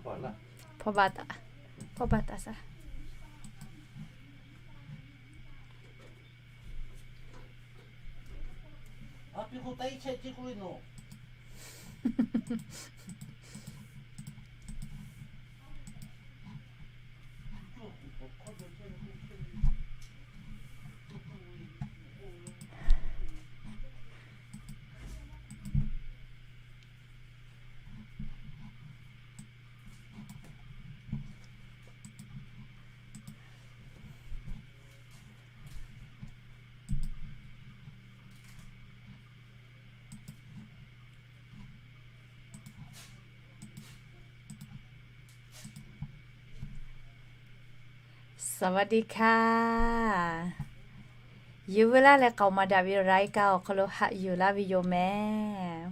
Hpawˇ ba taꞈ, hpawˇ ba taꞈ saˍ. Saˍ vaˍ tiˍ hkaˇ. Yuˬ veu laˇ leh k'aoˍ maˍ daꞈ ve รายการ awˬ hk'aw lo haꞈ yuˬ laˇ ve yoˬ mehˍ.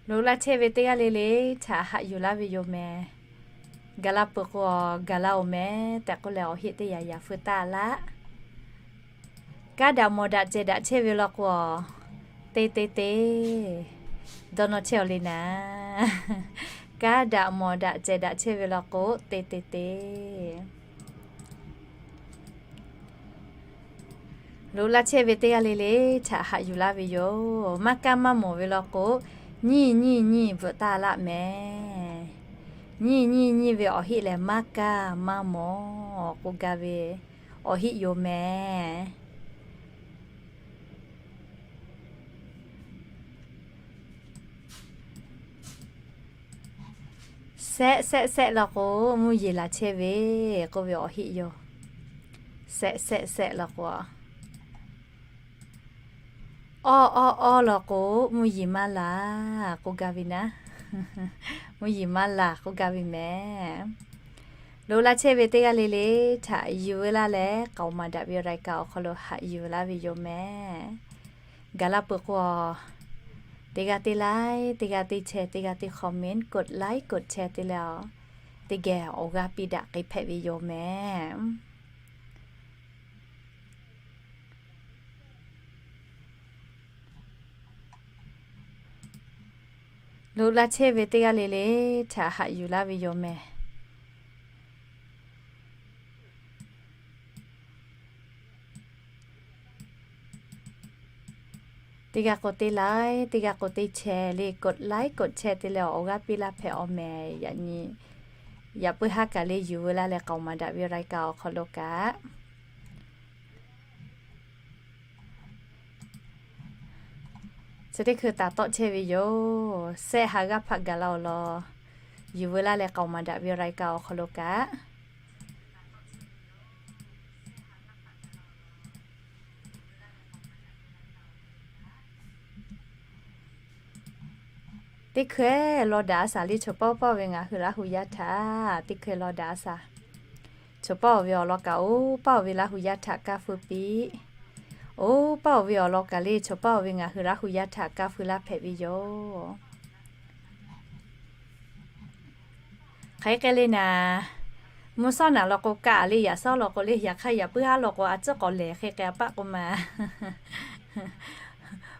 Loꞈ la chehˇ ve teˇ g'aˇ le le htaꞈ haꞈ yuˬ laˇ ve yoˬ mehˍ. Gaˬ la peuˬ k'o, gaˬ la-oˬ mehˍ tehꞈ k'oˆ leh awˬ heˆ teˇ yanˇ yanˇ feu taˇ laˇ. Kanˉ daꞈ mawˬ daꞈ cehˬ daꞈ chehˇ ve law k'o, te te te, dawˇ nawˇ chehˇ-aw le naˍ. Kanˉ daꞈ mawˬ daꞈ cehˬ daꞈ chehˇ ve law k'o, te te te. Loꞈ la chehˇ ve teˇ g'aˇ le le htaꞈ haꞈ yuˬ laˇ ve yoˬ. Maˇ kaˇ maˇ mawˬ ve law k'o, nyiˇ nyiˇ nyiˇ bvuhꞈ taˇ laˇ mehˍ. Nyiˇ nyiˇ nyiˇ ve awˬ heˆ lehˬ, maˇ kaˇ maˇ mawˬ k'oˆ gaˇ ve awˬ heˆ yoˬ mehˍ. Sehˆ sehˆ sehˆ law k'o, mvuhˇ yeˬ laˬ chehˇ ve k'oˆ ve awˬ heˆ yoˬ. Sehˆ sehˆ sehˆ law k'o, awˇ awˇ awˇ law k'o, mvuhˇ yeˬ maˇ laˬ k'oˆ gaˇ ve naˍ. Mvuhˇ yeˬ maˇ laˬ k'oˆ gaˇ ve mehˍ. Loꞈ la chehˇ ve teˇ g'aˇ le le htaꞈ yuˬ veu laˇ leh k'aoˍ maˍ daꞈ ve รายการ awˬ hk'aw lo haꞈ yuˬ laˇ ve yoˬ mehˍ. Gaˬ la peuˬ k'o, teˇ g'aˇ teˇ like, teˇ g'aˇ teˇ share, teˇ g'aˇ teˇ comment, กดไลค์ กดแชร์ te leh-aˬ, teˇ geh awˬ g'aˇ piˇ daꞈ k'ai hpehꞈ ve yoˬ mehˍ. Loꞈ la chehˇ ve teˇ g'aˇ le le htaꞈ haꞈ yuˬ laˇ ve yoˬ mehˍ. Teˇ g'aˇ k'o teˇ like, teˇ g'aˇ k'o teˇ share le, กดไลค์ กดแชร์ te leh awˬ g'aˇ piˇ laˇ hpehꞈ-aˬ mehˍ. Yaꞈ nyi, yaꞈ puiˉ haˉ kaꞈ le yuˬ veu laˇ leh k'aoˍ maˍ daꞈ ve รายการ awˬ hk'aw lo kaꞈ chi teˇ hkui taˍ tawˆ chehˇ ve yoˬ. Sehˆ ha g'aˇ hpaˆ gaˬ la-oˬ law, yuˬ veu laˇ leh k'aoˍ maˍ daꞈ ve รายการ awˬ hk'aw lo kaꞈ teˇ hkui law daꞈ a shaˍ le, chaw paˆ paˆ ve ngaˬ hui Laˇ hu yaˇ htaꞈ teˇ hkui law daꞈ a shaˍ. Chaw paˆ-oˬ ve awˬ lawn kaꞈ, oˇ paˆ-oˬ ve Laˇ hu yaˇ htaꞈ kaˇ feu piˇ. Oˇ paˆ-oˬ ve awˬ lawn kaꞈ le, chaw paˆ-oˬ ve ngaˬ hui Laˇ hu yaˇ htaꞈ kaˇ feu laˇ hpehꞈ ve yoˬ. Hk'aˬ hk'e le naˍ, mvuhˇ shawˉ naˍ law k'o kaˆ le, yaꞈ shawˉ law k'o le, yaꞈ hk'aˇ yaꞈ puiˉ haˉ law k'o a ciˉ k'awꞈ lehˬ hk'e k'ai a paˆ k'o ma.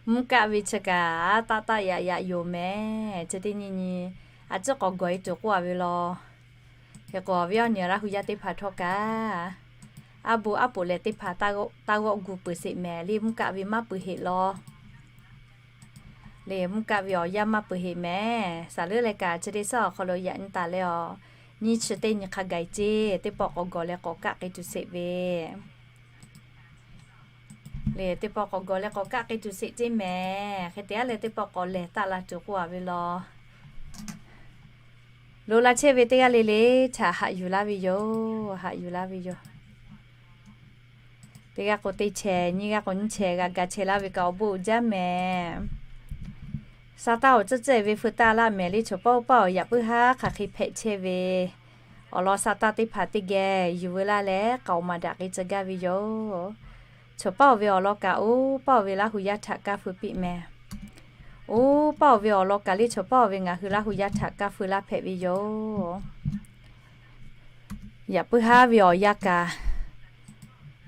Mvuhˇ kaˆ ve chi kaꞈ taˆ taˆ yaꞈ yaꞈ yoˬ mehˍ. Chi teˇ nyi nyi a ciˉ k'awꞈ gawˬ e tuˬ k'oˆ a ve law. Hk'e k'o, awˬ viˉ awˬ nyi Laˇ hu yaˇ teˇ hpaˍ htawˇ kaꞈ, a bon a poꞈ leh teˇ hpaˍ taˇ g'awˆ gu peuˬ sheˍ mehˍ le, mvuhˇ kaˆ ve maˇ peuˬ heˆ law. Le mvuhˇ kaˆ ve awˬ yanˇ maˇ peuˬ heˆ mehˍ. Saˍ leuˉ leh kaꞈ chi teˇ shaˉ awˬ hk'aw lo yaꞈ nyi taˍ leh-aˬ, nyiˇ chi teˇ nyi hk'a gaˬ ceˇ teˇ pawˆ k'awꞈ gawˬ leh k'awꞈ kaˆ k'ai tuˬ sheˍ ve le, teˇ pawˆ k'awꞈ gawˬ leh k'awꞈ kaˆ k'ai tuˬ sheˍ ceˇ mehˍ. Hk'e te a leh teˇ pawˆ k'awꞈ lehˬ taˆ la tuˬ k'oˆ a ve law. Loꞈ la chehˇ ve teˇ g'aˇ le le htaꞈ haꞈ yuˬ laˇ ve yoˬ. Haꞈ yuˬ laˇ ve yoˬ. Teˇ g'aˇ k'o teˇ chehˇ, nyiˇ g'aˇ k'o nyiˇ chehˇ g'a ga chehˇ laˇ ve kaꞈ awˬ bon uiˍ jaˇ mehˍ. Saˍtanˍ awˬ tcuhˇ tcuhˇ ve feu taˇ laˇ mehˍ le, chaw paˆ paˆ awˬ yaꞈ puiˉ haˉ hk'aˬ hk'e hpehꞈ chehˇ ve awˬ lawn Saˍtanˍ teˇ hpaˍ teˇ geh yuˬ veu laˇ leh k'aoˍ maˍ daꞈ k'ai tcuh gaˇ ve yoˬ. Chaw paˆ-oˬ ve awˬ lawn kaꞈ oˇ paˆ-oˬ ve Laˇ hu yaˇ htaꞈ kaˇ feu piˇ mehˍ. Oˇ paˆ-oˬ ve awˬ lawn kaꞈ le, chaw paˆ-oˬ ve ngaˬ hui Laˇ hu yaˇ htaꞈ kaˇ feu laˇ hpehꞈ ve yoˬ. Yaꞈ puiˉ haˉ ve awˬ yanˇ kaꞈ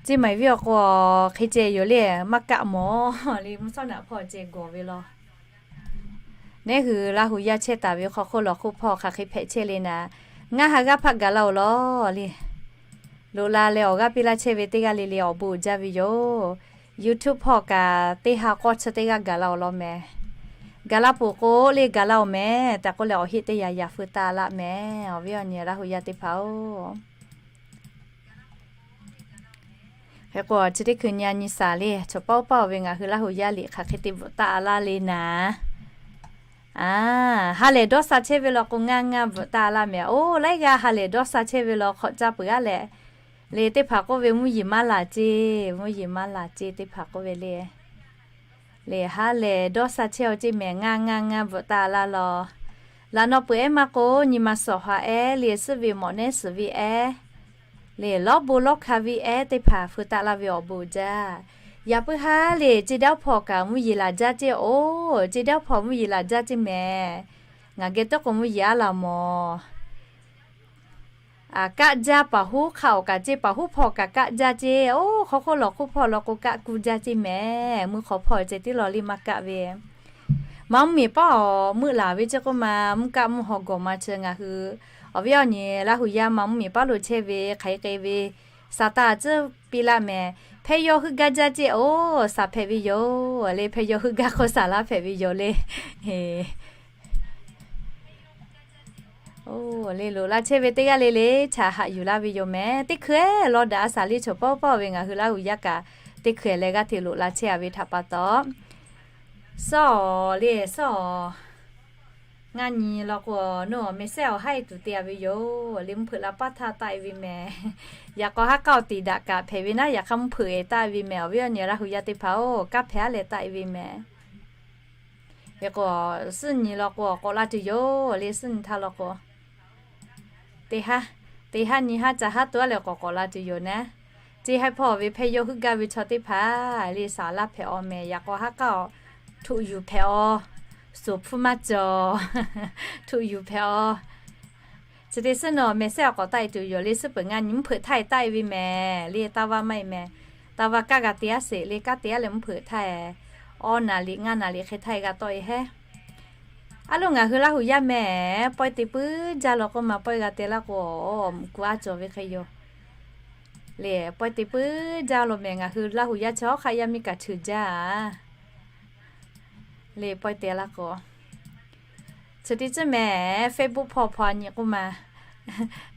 Ceˇ maˍ ve awˬ k'o, hk'e ceh yoˬ le, maˇ kaˆ mawˬ le, mvuhˇ shawˉ naꞈ hpawˇ ceh gawˬ ve law. Neˉ hui Laˇ huˍ yaˇ chehˇ taˍ ve hk'aw hk'oˆ lawˬ hk'oˆ hpawˇ hk'aˬ hk'e hpehꞈ chehˇ le naˍ, ngaˇ ha g'aˇ hpaˆ gaˬ la-oˬ law le. Loꞈ la leh awˬ g'aˇ piˇ laˇ chehˇ ve teˇ g'aˇ le le awˬ bon uiˍ jaˇ ve yoˬ. YouTube hpawˇ kaꞈ teˇ ha k'awˇ chi teˇ g'aˇ gaˬ la-oˬ law mehˍ. Gaˬ la peuˬ k'o le gaˬ la-oˬ mehˍ tehꞈ k'oˆ leh awˬ heˆ teˇ yanˇ yaꞈ feu taˇ laˇ mehˍ. Awˬ viˉ awˬ nyi Laˇ huˍ yaˇ teˇ hpaˍ-oˬ, hk'e k'o chi teˇ hkui nyi a nyi saˍ le, chaw paˆ uˉ paˆ-oˬ ve ngaˬ hui Laˇ huˍ yaˇ liꞈ hk'aˬ hk'e te bvuhꞈ taˇ laˇ le naˍ. Ha lehˬ dawˇ sha chehˇ ve law k'o, ngaˇ ngaˇ bvuhꞈ taˇ laˇ mehˍ. Oˇ laiˉ g'aˇ ha lehˬ dawˇ sha chehˇ ve law hk'awꞈ caˇ peuˬ aˉ leh, le teˇ hpaˍ k'oˆ ve mvuhˇ yeˬ maˇ laˬ ceˇ, mvuhˇ yeˬ maˇ laˬ ceˇ teˇ hpaˍ k'oˆ ve le. Le ha lehˬ dawˇ sha chehˇ-oˬ ceˇ mehˍ, ngaˇ ngaˇ ngaˇ bvuhꞈ taˇ laˇ law. Laꞈ naw peuˬ ehˉ maˇ k'o, nyi ma sawˍ haꞈ ehˉ le, suhˉ ve mawꞈ nehˉ suhˍ ve ehˉ le, lawˉ bon lawˉ hkanˇ ve ehˉ teˇ hpaˍ feu taˇ laˇ ve awˬ bon uiˍ jaˇ. Yaꞈ puiˉ haˉ le, ceˇ daˇ hpawˇ kaꞈ mvuhˇ yeˬ laˬ jaˇ ceˇ-oˬ, ceˇ daˇ hpawˇ mvuhˇ yeˬ laˬ jaˇ ceˇ mehˍ. Ngaˬ geh teˇ k'o mvuhˇ yeˬ aˉ laˬ mawˬ. Kaˆ jaˇ paˍ huˉ hk'a awˬ kaꞈ ceˇ, paˍ huˉ hpawˇ kaꞈ kaˆ jaˇ ceˇ. Oˇ hk'aw hk'oˆ lawˬ hk'oˆ hpawˇ law k'o kaˆ kuˇ jaˇ ceˇ mehˍ. Mvuhˇ hk'awꞈ hpawˇ ceh tiˉ law le maˇ kaˆ ve. Ma mvuhˇ miˬ paˉ awˬ meuˆ laˬ ve chi k'oˆ ma, mvuhˇ kaˆ mvuhˇ haw gawˬ ma chi ngaˬ hui awˬ viˉ awˬ nyi Laˇ huˍ yaˇ ma mvuhˇ miˬ paˉ lo chehˇ ve hk'aˬ hk'e ve saˍ taˍ tcuhˉ piˇ laˇ mehˍ. Hpehˇ yaw heuˆ gaˇ jaˇ ceˇ, oˇ saˍ hpehꞈ ve yoˬ le, hpehˇ yaw heuˆ gaˇ hk'aw saˍ laˇ hpehꞈ ve yoˬ le. Oˇ le loꞈ la chehˇ ve teˇ g'aˇ le le htaꞈ haꞈ yuˬ laˇ ve yoˬ mehˍ. Teˇ hkui-eˬ law daꞈ a saˍ le chaw paˆ paˆ ve ngaˬ hui Laˇ huˍ yaˇ kaꞈ teˇ hkui-eˬ leh g'aˇ hteꞈ loꞈ la chehˇ a ve htaꞈ pa taw, suhˉ-oˬ le suhˉ-oˬ, ngaˇ nyi law k'o, nawˬ mehˍ sehˉ awˬ haiˉ tuˬ te a ve yoˬ le, mvuhˇ hpeuꞈ la paˇ htaˇ taˆ e ve mehˍ. Yaꞈ k'aw haˉ k'aˇ awˬ tiˍ daꞈ kaꞈ hpehꞈ ve naˉ, yaꞈ hk'aˇ mvuhˇ hpeuꞈ eˬ taˆ e ve mehˍ. Awˬ viˉ awˬ nyi Laˇ huˍ yaˇ teˇ hpaˍ-oˬ, kanˉ hpehꞈ aˉ leh taˆ e ve mehˍ. Hk'e k'o, suhˉ nyi law k'o awˬ k'awꞈ la tuˬ yoˬ le, suhˉ nyi htaˇ law k'o, teˇ haˉ, teˇ haˉ nyi haˉ ca haˉ to aˉ leh k'awꞈ k'awꞈ la tuˬ yoˬ naˉ. Ceˇ haiˉ hpawˇ ve hpehˇ yaw heuˆ gaˇ ve chaw teˇ hpaˍ le saˍ laˇ hpehꞈ aw mehˍ. Yaꞈ k'aw haˉ k'aˇ awˬ htuꞈ yuˬ hpehꞈ aw, suˍ hpfuhˇ maˇ cawˬ, htuꞈ yuˬ hpehꞈ aw. Chi te suhˉ nawˬ mehˍ sehˉ awˬ k'awꞈ taˆ e tuˬ yoˬ le, suhˉ peuˬ ngaˇ nyi mvuhˇ hpeuꞈ htaˇ eˬ taˆ e ve mehˍ le, taˇ vaˇ maˇ e mehˍ. Taˇ vaˇ kaˇ g'a te aˉ sheˍ le, kaˇ te aˉ leh mvuhˇ hpeuꞈ htaˇ eˬ, awˇ naˍ liꞈ ngaˇ naˍ liꞈ hk'e htaˇ eˬ g'a tawˆ e hehˉ. Aˉ lo ngaˬ hui Laˇ huˍ yaˇ mehˍ, pawehˇ te puiˉ jaˇ law k'oˆ ma, pawehˇ g'a te laˇ k'o, mvuhꞈ ku aˉ cawˬ ve hk'e yoˬ. Le pawehˇ te puiˉ jaˇ law mehˍ, ngaˬ hui Laˇ huˍ yaˇ chi hawˉ hk'aˆ yaˇ miˇ kaꞈ cheuˬ jaˇ a le pawehˇ te laˇ k'o, chi teˇ ceuˬ mehˍ Facebook hpawˇ hpaw a nyi k'oˆ ma,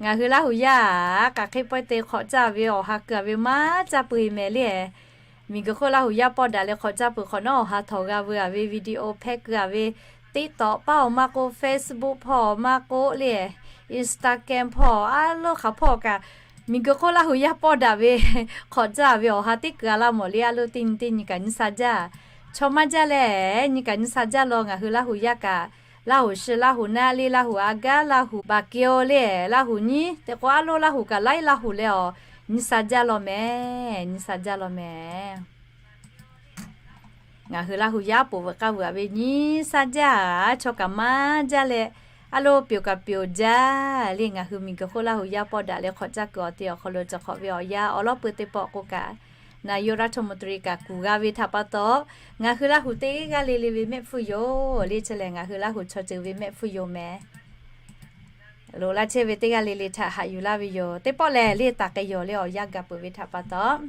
ngaˬ hui Laˇ huˍ yaˇ hk'aˬ hk'e pawehˇ te hk'awꞈ caˇ ve awˬ ha keu a ve maˇ caˇ peuˬ e mehˍ le. Miˬ guiˬ hk'oˆ Laˇ huˍ yaˇ pawˆ daꞈ leh hk'awꞈ caˇ peuˬ hk'awꞈ nawˉ awˬ ha htawnˍ g'a veu a ve video hpehˇ keu a ve TikTok paˇ awˬ maˇ k'oˆ, Facebook hpawˇ maˇ k'oˆ le, Instagram hpawˇ aˉ lo hk'aˬ hpawˇ kaꞈ, miˬ guiˬ hk'oˆ Laˇ huˍ yaˇ pawˆ daꞈ ve hk'awꞈ caˇ ve awˬ ha teˇ keu a laˇ mawˬ le. Aˉ lo teˇ nyi teˇ nyi kaꞈ nyi sha jaˇ. Chaw maˇ jaˇ lehˬ nyi kaꞈ nyi sha jaˇ law. Ngaˬ hui Laˇ huˍ yaˇ kaꞈ, Laˇ huˍ shi Laˇ huˍ naˆ le, Laˇ huˍ a gaˉ, Laˇ huˍ baˬ ke-o le, Laˇ huˍ nyiˉ te k'o aˉ lo Laˇ huˍ kaꞈ laiˉ Laˇ huˍ leh awˬ nyi sha jaˇ law mehˍ, nyi sha jaˇ law mehˍ. Ngaˬ hui Laˇ huˍ yaˇ poˬ veuꞈ k'aˇ veuꞈ a ve nyi sha jaˇ. Chaw kaꞈ maˇ jaˇ leh, aˉ lo pyoˬ kaꞈ pyoˬ jaˇ le. Ngaˬ hui miˬ guiˬ hk'oˆ Laˇ huˍ yaˇ pawˆ daꞈ leh hk'awꞈ caˇ kuiˬ awˬ te awˬ hk'aw lo cawˬ hk'awꞈ ve awˬ yanˇ awˬ lawˉ pui teˇ pawˆ k'o kaꞈ, naˍ yoˇ raˇ chaw mo turi kaꞈ kuˬ g'a ve htaꞈ pa taw, ngaˬ hui Laˇ huˍ teˇ g'aˇ le le ve mehˆ hpfuhˇ yoˬ le. Chi lehˬ ngaˬ hui Laˇ huˍ chaw ceuˬ ve mehˆ hpfuhˇ yoˬ mehˍ. Loꞈ la chehˇ ve teˇ g'aˇ le le htaꞈ haꞈ yuˬ laˇ ve yoˬ. Teˇ pawˆ lehˬ le taˍ k'ai yoˬ le awˬ yanˇ ga peuˬ ve htaꞈ pa taw,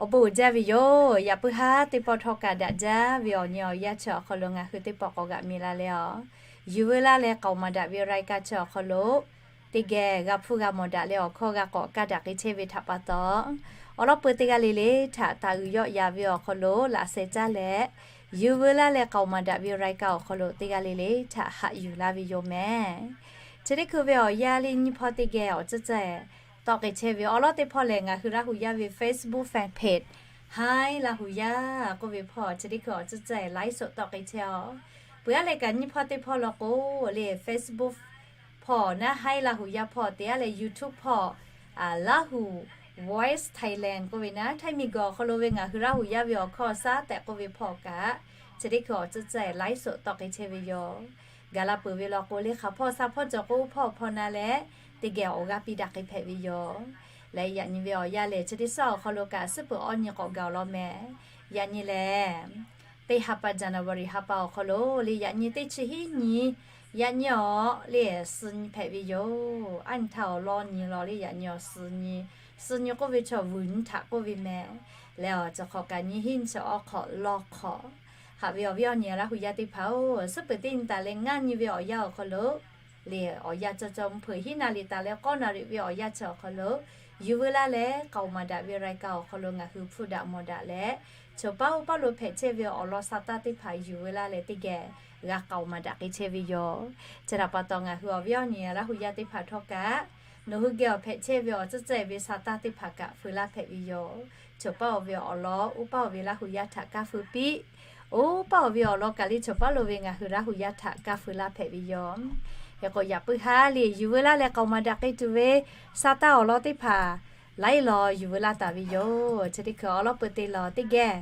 awˬ bon uiˍ jaˇ ve yoˬ. Yaꞈ puiˉ haˉ teˇ pawˆ htawˇ kaꞈ daꞈ jaˇ ve awˬ nyi awˬ yanˇ chi awˬ hk'aw lo ngaˬ hui teˇ pawˆ k'awꞈ g'aꞈ mi la leh a, yuˬ veu laˇ leh k'aoˍ maˍ daꞈ ve รายการ chi awˬ hk'aw lo teˇ geh g'a hpuˇ g'a mawˬ daꞈ leh awˬ hkawˇ g'a k'awꞈ kaˇ daꞈ k'ai chehˇ ve htaꞈ pa taw, awˬ lawˉ pui teˇ g'aˇ le le htaꞈ taˍ uiˍ yawˆ ya ve awˬ hk'aw lo laꞈ sheh caˇ leh, yuˬ veu laˇ leh k'aoˍ maˍ daꞈ ve รายการ awˬ hk'aw lo teˇ g'aˇ le le htaꞈ haꞈ yuˬ laˇ ve yoˬ mehˍ. Chi teˇ hkui ve awˬ yanˇ le nyiˇ hpawˇ teˇ geh awˬ tcuhˉ tcuhˉ tawˆ k'ai chehˇ ve awˬ lawˉ teˇ hpawˇ lehˬ, ngaˬ hui Laˇ huˍ yaˇ ve Facebook fan page Hi Laˇ huˍ yaˇ k'oˆ ve hpawˇ chi teˇ hkui awˬ tcuhˉ tcuhˉ laiˉ soꞈ tawˆ k'ai chehˇ a. Peuˬ aˉ leh kaꞈ nyiˇ hpawˇ teˇ hpawˇ law k'o le Facebook hpawˇ naˉ Hi Laˇ huˍ yaˇ hpawˇ te aˉ leh YouTube hpawˇ Laˇ huˍ Voice Thailand k'oˆ ve naˉ, Htaiˇ miˬ guiˬ awˬ hk'aw lo ve ngaˬ hui Laˇ huˍ yaˇ ve awˬ hkawˇ shaˉ tehꞈ k'oˆ ve hpawˇ kaꞈ, chi teˇ hkui awˬ tcuhˉ tcuhˉ laiˉ soꞈ tawˆ k'ai chehˇ ve yoˬ. Gaˬ la peuˬ ve law k'o le hk'aˬ hpawˇ sha hpawˇ cawˬ k'o hpawˇ hpawˇ na leh, teˇ geh awˬ g'aˇ piˇ daꞈ k'ai hpehꞈ ve yoˬ. Leh yaꞈ nyi ve awˬ yanˇ lehˬ, chi teˇ suhˉ awˬ hk'aw lo kaꞈ suhˉ peuˬ awˇ nyi k'awꞈ gaˬ awˬ lawn mehˍ. Yaꞈ nyi lehˬ, teˇ ha pa January ha pa awˬ hk'aw lo le, yaꞈ nyi teˇ chi hiˉ nyi, yaꞈ nyi awˬ le, suh nyi hpehꞈ ve yoˬ. Aˉ nyi htaˇ awˬ lawˇ nyi law le, yaꞈ nyi awˬ suh nyi, suh nyi k'oˆ ve chaw vuiˬ nyi htaꞈ k'oˆ ve mehˍ. Leh awˬ cawˬ hk'awꞈ kaꞈ nyi hiˉ nyi chi awˬ hk'awꞈ lawˇ hk'awꞈ. Haꞈ ve awˬ viˉ awˬ nyi Laˇ huˍ yaˇ teˇ hpaˍ-oˬ, suhˉ peuˬ teˇ nyi taˍ leh ngaˇ nyi ve awˬ yanˇ awˬ hk'aw lo le, awˬ yanˇ cawˇ cawˇ mvuhˇ hpeuꞈ hiˉ naˍ riˍ taˍ leh k'awˇ naˍ riˍ ve awˬ yanˇ chi awˬ hk'aw lo, yuˬ veu laˇ leh k'aoˍ maˍ daꞈ ve รายการ awˬ hk'aw lo ngaˬ hui hpfuhˇ daꞈ mawˬ daꞈ leh, chaw paˉ oˇ paˉ lo hpehꞈ chehˇ ve awˬ lawn sa taˇ teˇ hpaˍ yuˬ veu laˇ leh teˇ geh g'a k'aoˍ maˍ daꞈ k'ai chehˇ ve yoˬ. Chi htaꞈ pa taw ngaˬ hui awˬ viˉ awˬ nyi Laˇ huˍ yaˇ teˇ hpaˍ htawˇ kaꞈ, nawˬ hui geh awˬ hpehꞈ chehˇ ve awˬ tcuhˉ tcuhˉ ve sa taˇ teˇ hpaˍ kaꞈ feu laˇ hpehꞈ ve yoˬ. Chaw paˉ oˇ ve awˬ lawn oˇ paˉ oˇ ve Laˇ huˍ yaˇ htaꞈ kaˇ feu piˇ. Oˇ paˉ oˇ ve awˬ lawn kaꞈ le chaw paˉ lo ve ngaˬ hui Laˇ huˍ yaˇ htaꞈ kaˇ feu laˇ hpehꞈ ve yoˬ. Hk'e k'o yaꞈ puiˉ haˉ le yuˬ veu laˇ leh k'aoˍ maˍ daꞈ k'ai tuˬ ve sa taˇ awˬ lawn teˇ hpaˍ laiˉ law yuˬ veu laˇ taˍ ve yoˬ. Chi teˇ hkui awˬ lawn peu te lawˬ teˇ geh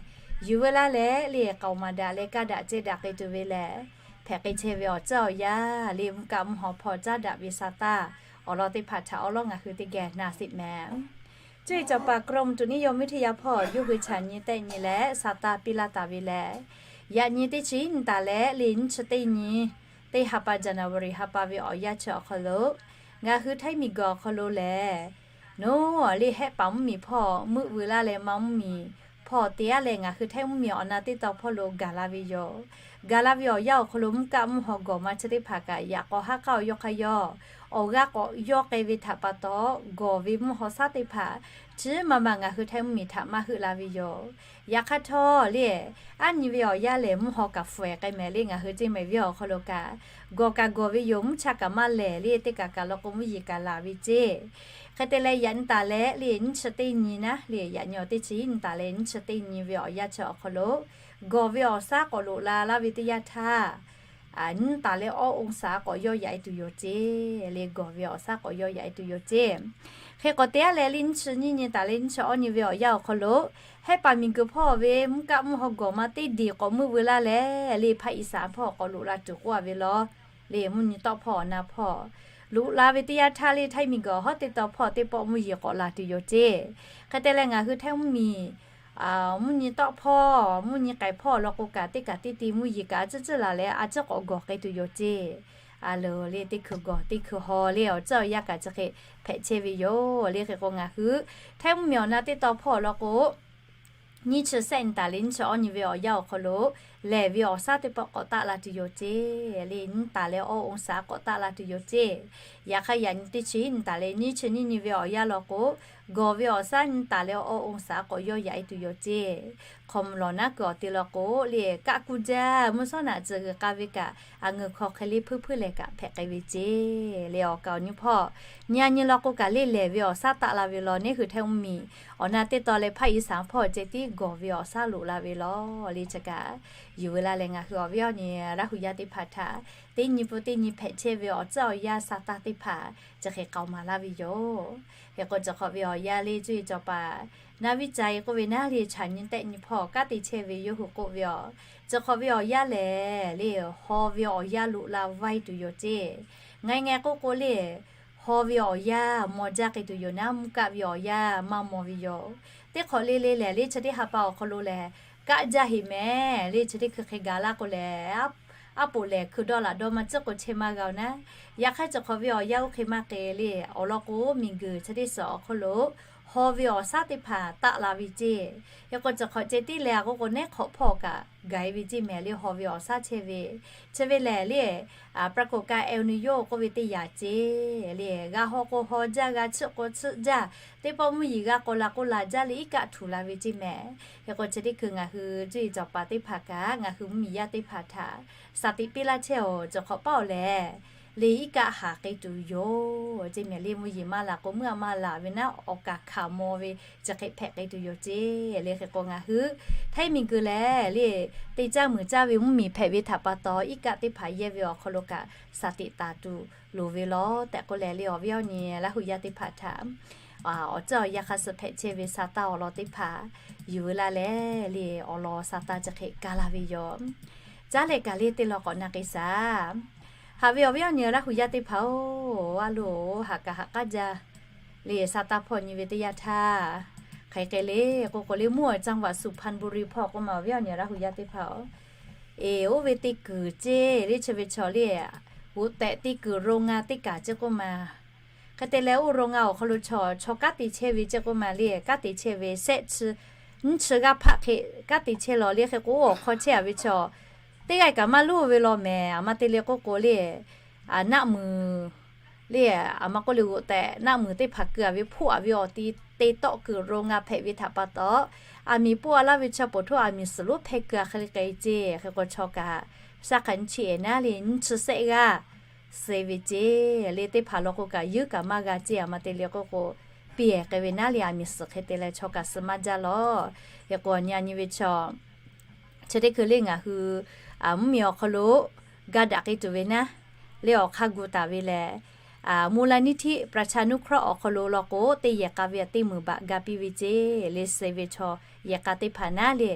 yuˬ veu laˇ leh le k'aoˍ maˍ daꞈ leh kaˇ daꞈ ceh daꞈ k'ai tuˬ ve lehˬ, hpehꞈ k'ai chehˇ ve awˬ tcuhˉ awˬ yanˇ le mvuhˇ kaˆ mvuhˇ haw hpawˇ caˉ daꞈ ve sa taˇ awˬ lawn teˇ hpaˍ htaꞈ awˬ lawn ngaˬ hui teˇ geh na sheˍ mehˍ. Cuˇ yiˍ cawˬ paˍ กรมอุตุนิยมวิทยา hpawˇ yawˇ hui chaꞈ nyi tehˆ nyi leh sa taˇ piˇ laˇ taˍ ve lehˬ, yaꞈ nyi teˇ chi nyi taˍ leh le nyiˇ chi teˇ nyi, teˇ ha pa January ha pa ve awˬ yanˇ chi awˬ hk'aw lo ngaˬ hui Htaiˇ miˬguiˬ awˬ hk'aw lo lehˬ, nawˬ le hehˆ paˍ mvuhˇmiˬ hpawˇ meuˆ veu laˇ leh ma mvuhˇmiˬ hpawˇ te aˉ leh ngaˬ hui Htaiˇ mvuhˇmiˬ awˬ na teˇ tawn hpawˇ lo gaˬ la ve yoˬ. Gaˬ la ve awˬ yanˇ awˬ hk'aw lo mvuhˇ kaˆ mvuhˇ haw gawˬ ma chi teˇ hpaˍ kaꞈ yaꞈ k'aw haˉ k'aˉ awˬ yawˇ hk'aˇ yawˇ awˬ g'aˇ k'awꞈ yawˇ k'ai ve htaꞈ pa taw, gawˬ ve mvuhˇ haw shaˉ teˇ hpaˍ chi ma ma ngaˬ hui Htaiˇ mvuhˇmiˬ htaꞈ maˇ heuˆ la ve yoˬ. Yaꞈ hk'aˇ htawˇ le, aˉ nyi ve awˬ yanˇ lehˬ mvuhˇ haw kaꞈ fawehˍ k'ai mehˍ le ngaˬ hui ceˇ mehˍ ve awˬ hk'aw lo kaꞈ, gawˬ kaꞈ gawˬ ve yoˬ, mvuhˇ cha kaꞈ maˇ lehˬ le teˇ kaꞈ kaꞈ law k'o mvuhˇ yeˬ kaꞈ laˬ ve ceˇ. Hk'e te leh yaꞈ nyi taˍ leh le nyiˇ chi teˇ nyi naˉ le yaꞈ nyi awˬ teˇ chi nyi taˍ leh nyiˇ chi teˇ nyi ve awˬ yanˇ chi awˬ hk'aw lo, gawˬ ve awˬ shaˉ k'awꞈ loꞈ la laˇ ve teˇ yanˇ htaˇ, nyiˇ taˍ leh awˇ องศา k'awꞈ yawˇ yaꞈ e tuˬ yoˬ ceˇ le, gawˬ ve awˬ shaˉ k'awꞈ yawˇ yaꞈ e tuˬ yoˬ ceˇ. Hk'e k'awꞈ te aˉ leh le nyiˇ chi nyiˇ nyi taˍ leh nyiˇ chi awˇ nyi ve awˬ yanˇ awˬ hk'aw lo, hehˆ paˍ miˬguiˬ hpawˇ ve mvuhˇ kaˆ mvuhˇ haw gawˬ ma teˇ deˬ k'awꞈ meuˆ veu laˇ leh le hpaˇ iˍsaˍ hpawˇ k'awꞈ loꞈ la tuˬ k'oˆ a ve law le mvuhˇ nyi tawˆ hpawˇ awˬ na hpawˇ loꞈ la ve teˇ yanˇ htaˇ le Htaiˇ miˬguiˬ awˬ hawˉ teˇ tawn hpawˇ teˇ pawˆ mvuhˇ yeˬ k'awꞈ laˬ tuˬ yoˬ ceˇ. Hk'e te leh ngaˬ hui Htaiˇ mvuhˇmiˬ mvuhˇ nyi tawˆ hpawˇ mvuhˇ nyi k'ai hpawˇ law k'o kaꞈ teˇ kaꞈ teˇ te mvuhˇ yeˬ kaꞈ a ciˉ ciˉ laˬ leh a ciˉ k'awꞈ gawˬ k'ai tuˬ yoˬ ceˇ. A loˍ le teˇ hkui gawˬ teˇ hkui haw le awˬ tcuhˉ awˬ yanˇ kaꞈ chi hk'e hpehꞈ chehˇ ve yoˬ le. Hk'e k'o ngaˬ hui Htaiˇ mvuhˇmiˬ awˬ na teˇ tawn hpawˇ law k'o, nyiˇ chi sehˆ nyi taˍ leh nyiˇ chi awˇ nyi ve awˬ yanˇ awˬ hk'aw lo lehˬ ve awˬ shaˉ teˇ pawˆ k'awꞈ taˆ la tuˬ yoˬ ceˇ le, nyiˇ taˍ leh awˇ องศา k'awꞈ taˆ la tuˬ yoˬ ceˇ. Yaꞈ hk'aˇ yaꞈ nyi teˇ chi nyi taˍ leh nyiˇ chi nyiˇ nyi ve awˬ yanˇ law k'o, gawˬ ve awˬ shaˉ nyiˇ taˍ leh awˇ องศา k'awꞈ yawˇ yaꞈ e tuˬ yoˬ ceˇ. Hk'aw mvuh lawˬ naˉ kuiˬ awˬ te law k'o le kaˆ kuˇ jaˇ mvuhˇ shawˉ naꞈ tcuh g'uiˬ k'a ve kaꞈ a ngeuˍ hk'aw hk'e le hpuiˇ hpuiˇ lehˬ kaꞈ hpehꞈ k'ai ve ceˇ le. Awˬ kaˍ awˬ nyi hpawˇ nyi a nyi law k'o kaꞈ le lehˬ ve awˬ shaˉ taˆ la ve law neˉ hui Htaiˇ mvuhˇmiˬ awˬ na teˇ tawn leh hpaˇ iˍsaˍ hpawˇ ceh tiˉ gawˬ ve awˬ shaˉ loꞈ la ve law le chi kaꞈ yuˬ veu la leh ngaˬ hui awˬ viˉ awˬ nyi Laˇ huˍ yaˇ teˇ hpaˍ htaꞈ teˇ nyi pun teˇ nyi hpehꞈ chehˇ ve awˬ tcuhˉ awˬ yanˇ sa taˇ teˇ hpaˍ chi hk'e k'aoˍ maˍ laˇ ve yoˬ. Hk'e k'o chi hk'awꞈ ve awˬ yanˇ le cuˇ yiˍ cawˬ paˍ naˍ viˉ ca e k'oˆ ve naˉ le chaꞈ nyi tehˆ nyi hpawˇ kanˉ te chehˇ ve yawˇ hui k'oˆ ve aˬ, chi hk'awꞈ ve awˬ yanˇ lehˬ le haw ve awˬ yanˇ loꞈ la vaiˇ tuˬ yoˬ ceˇ. Ngaˬ ngaˬ k'oˆ k'o le haw ve awˬ yanˇ maw jaˇ k'ai tuˬ yoˬ naˉ, mvuhˇ kaˆ ve awˬ yanˇ maˇ maw ve yoˬ. Teˇ hk'awꞈ le le lehˬ le chi teˇ ha pa awˬ hk'aw lo lehˬ kaˆ jaˇ heꞈ mehˍ le chi teˇ hkui hk'e gaˬ laˇ k'o lehˬ, aˉ poꞈ lehˬ hkui dawˇ laꞈ dawˇ maˇ ciˉ k'o chehˇ maˇ g'a oˬ naˉ. Yaꞈ hk'aˇ chi hk'awꞈ ve awˬ yanˇ oˇ hk'e maˇ k'e le awˬ lawn k'o miˬguiˬ chi teˇ suhˍ awˬ hk'aw lo haw ve awˬ shaˉ teˇ hpaˍ taˆ la ve ceˇ. Hk'e k'o chi hk'awꞈ ceh tiˉ leh a k'oˆ k'o neˉ hk'awꞈ hpawˇ kaꞈ gaˬ e ve ceˇ mehˍ le haw ve awˬ shaˉ chehˇ ve. Chi ve lehˬ le ปรากฏการณ์ เอลนีโญ k'oˆ ve teˇ yanˇ ceˇ le g'a haw k'o haw jaˇ, g'a chiˆ k'o chiˆ jaˇ, teˇ pawˆ mvuhˇ yeˬ g'a k'aw la k'oˆ la jaˇ le iˉ kaˆ htuˬ la ve ceˇ mehˍ. Hk'e k'o chi teˇ hkui ngaˬ hui cuˇ yiˍ cawˬ paˍ teˇ hpaˍ kaꞈ ngaˬ hui mvuhˇmiˬ yaˇ teˇ hpaˍ htaꞈ saˍ tiꞈ piˇ laˇ chehˇ oˬ. Chi hk'awꞈ paˉ oˬ lehˬ le iˉ kaˆ haˍ k'ai tuˬ yoˬ ceˇ mehˍ le mvuhˇ yeˬ maˇ laˬ k'o meuˇ a maˇ laˬ ve naˉ awˬ kaˍ hkaˍ maw ve chi hk'e hpehꞈ k'ai tuˬ yoˬ ceˇ le. Hk'e k'o ngaˬ hui Htaiˇ miˬguiˬ lehˬ le te caˇ muiˬ caˇ ve mvuhˇmiˬ hpehꞈ ve htaꞈ pa taw iˉ kaˆ teˇ hpaˍ yehˇ ve awˬ hk'aw lo kaꞈ saˍ tiꞈ taˍ tuˬ loˍ ve law tehꞈ k'oˆ leh le awˬ viˉ awˬ nyi Laˇ huˍ yaˇ teˇ hpaˍ htaꞈ awˬ tcuhˉ awˬ yanˇ hk'a suh hpehꞈ chehˇ ve sa taˇ awˬ lawn teˇ hpaˍ yuˬ veu la leh le awˬ lawn sa taˇ chi hk'e kaˇ laˇ ve yoˬ. Caˉ leh kaꞈ le teˇ law k'awꞈ na k'ai shaˍ. Haꞈ ve awˬ viˉ awˬ nyi Laˇ huˍ yaˇ teˇ hpaˍ-oˬ, a loˍ haꞈ kaꞈ haꞈ k'aˉ jaˇ le, sa taˇ hpawˇ nyi ve teˇ yanˇ htaˇ, hk'aˬ hk'e le k'oˆ k'o le, mvuhˇ awˬ จังหวัดสุพรรณบุรี hpawˇ k'oˆ ma awˬ viˉ awˬ nyi Laˇ hu yaˇ teˇ hpaˍ-oˬ, eˬ, oˇ ve teˇ kuiˬ ceˇ le, chi ve chaw le, g'oꞈ tehꞈ teˇ kuiˬ โรงงาน teˇ kaˬ ceˇ k'oˆ ma. Hk'e te leh oˇ โรงงาน awˬ hk'aw lo chaw chaw kanˉ te chehˇ ve ceˇ k'oˆ ma le, kanˉ te chehˇ ve sehˆ chi nyiˇ chi g'aˇ hpaˆ hk'e kanˉ te chehˇ law le. Hk'e k'o, oˇ awˬ hk'aw chehˇ a ve chaw teˇ g'aˇ kaꞈ maˇ luˇ ve law mehˍ. A ma te le k'oˆ k'o le, naˆ muiˬ le, a ma k'oˆ le, g'oꞈ tehꞈ naˆ muiˬ teˇ hpaˍ keu a ve hpoˆ a ve awˬ ti te tawˆ kuiˬ โรงงาน hpehꞈ ve htaꞈ pa taw, aˬ miˍ poˆ a laˇ ve chaw poˬ htoˇ aˬ miˍ suhˍ lonˉ hpehˇ keu a hk'e le k'ai ceˇ. Hk'e k'o, chaw kaꞈ shaˉ hk'a nyiˇ chi ehˍ naˉ le, nyiˇ chi sehˆ g'aˇ suh ve ceˇ le. Teˇ hpaˍ law k'o kaꞈ yuˬ kaꞈ maˇ g'a ceˇ. A ma te le k'oˆ k'o, piˇ ehˍ k'ai ve naˉ le, aˬ miˍ suhˍ hk'e te leh chaw kaꞈ suh maˇ jaˇ law. Hk'e k'o, nyi nyi ve chaw chi teˇ hkui le ngaˬ hui mvuhˇmiˬ awˬ hk'aw lo ga daꞈ k'ai tuˬ ve naˉ le, awˬ hk'aˇ gu taˍ ve lehˬ, มูลนิธิประชานุเคราะห์ awˬ hk'aw lo law k'o, teˇ yehˬ k'a ve a teˇ meunˍ baꞈ ga piˇ ve ceˇ le. Suh ve chaw yehˬ k'a teˇ hpaˍ naˉ le,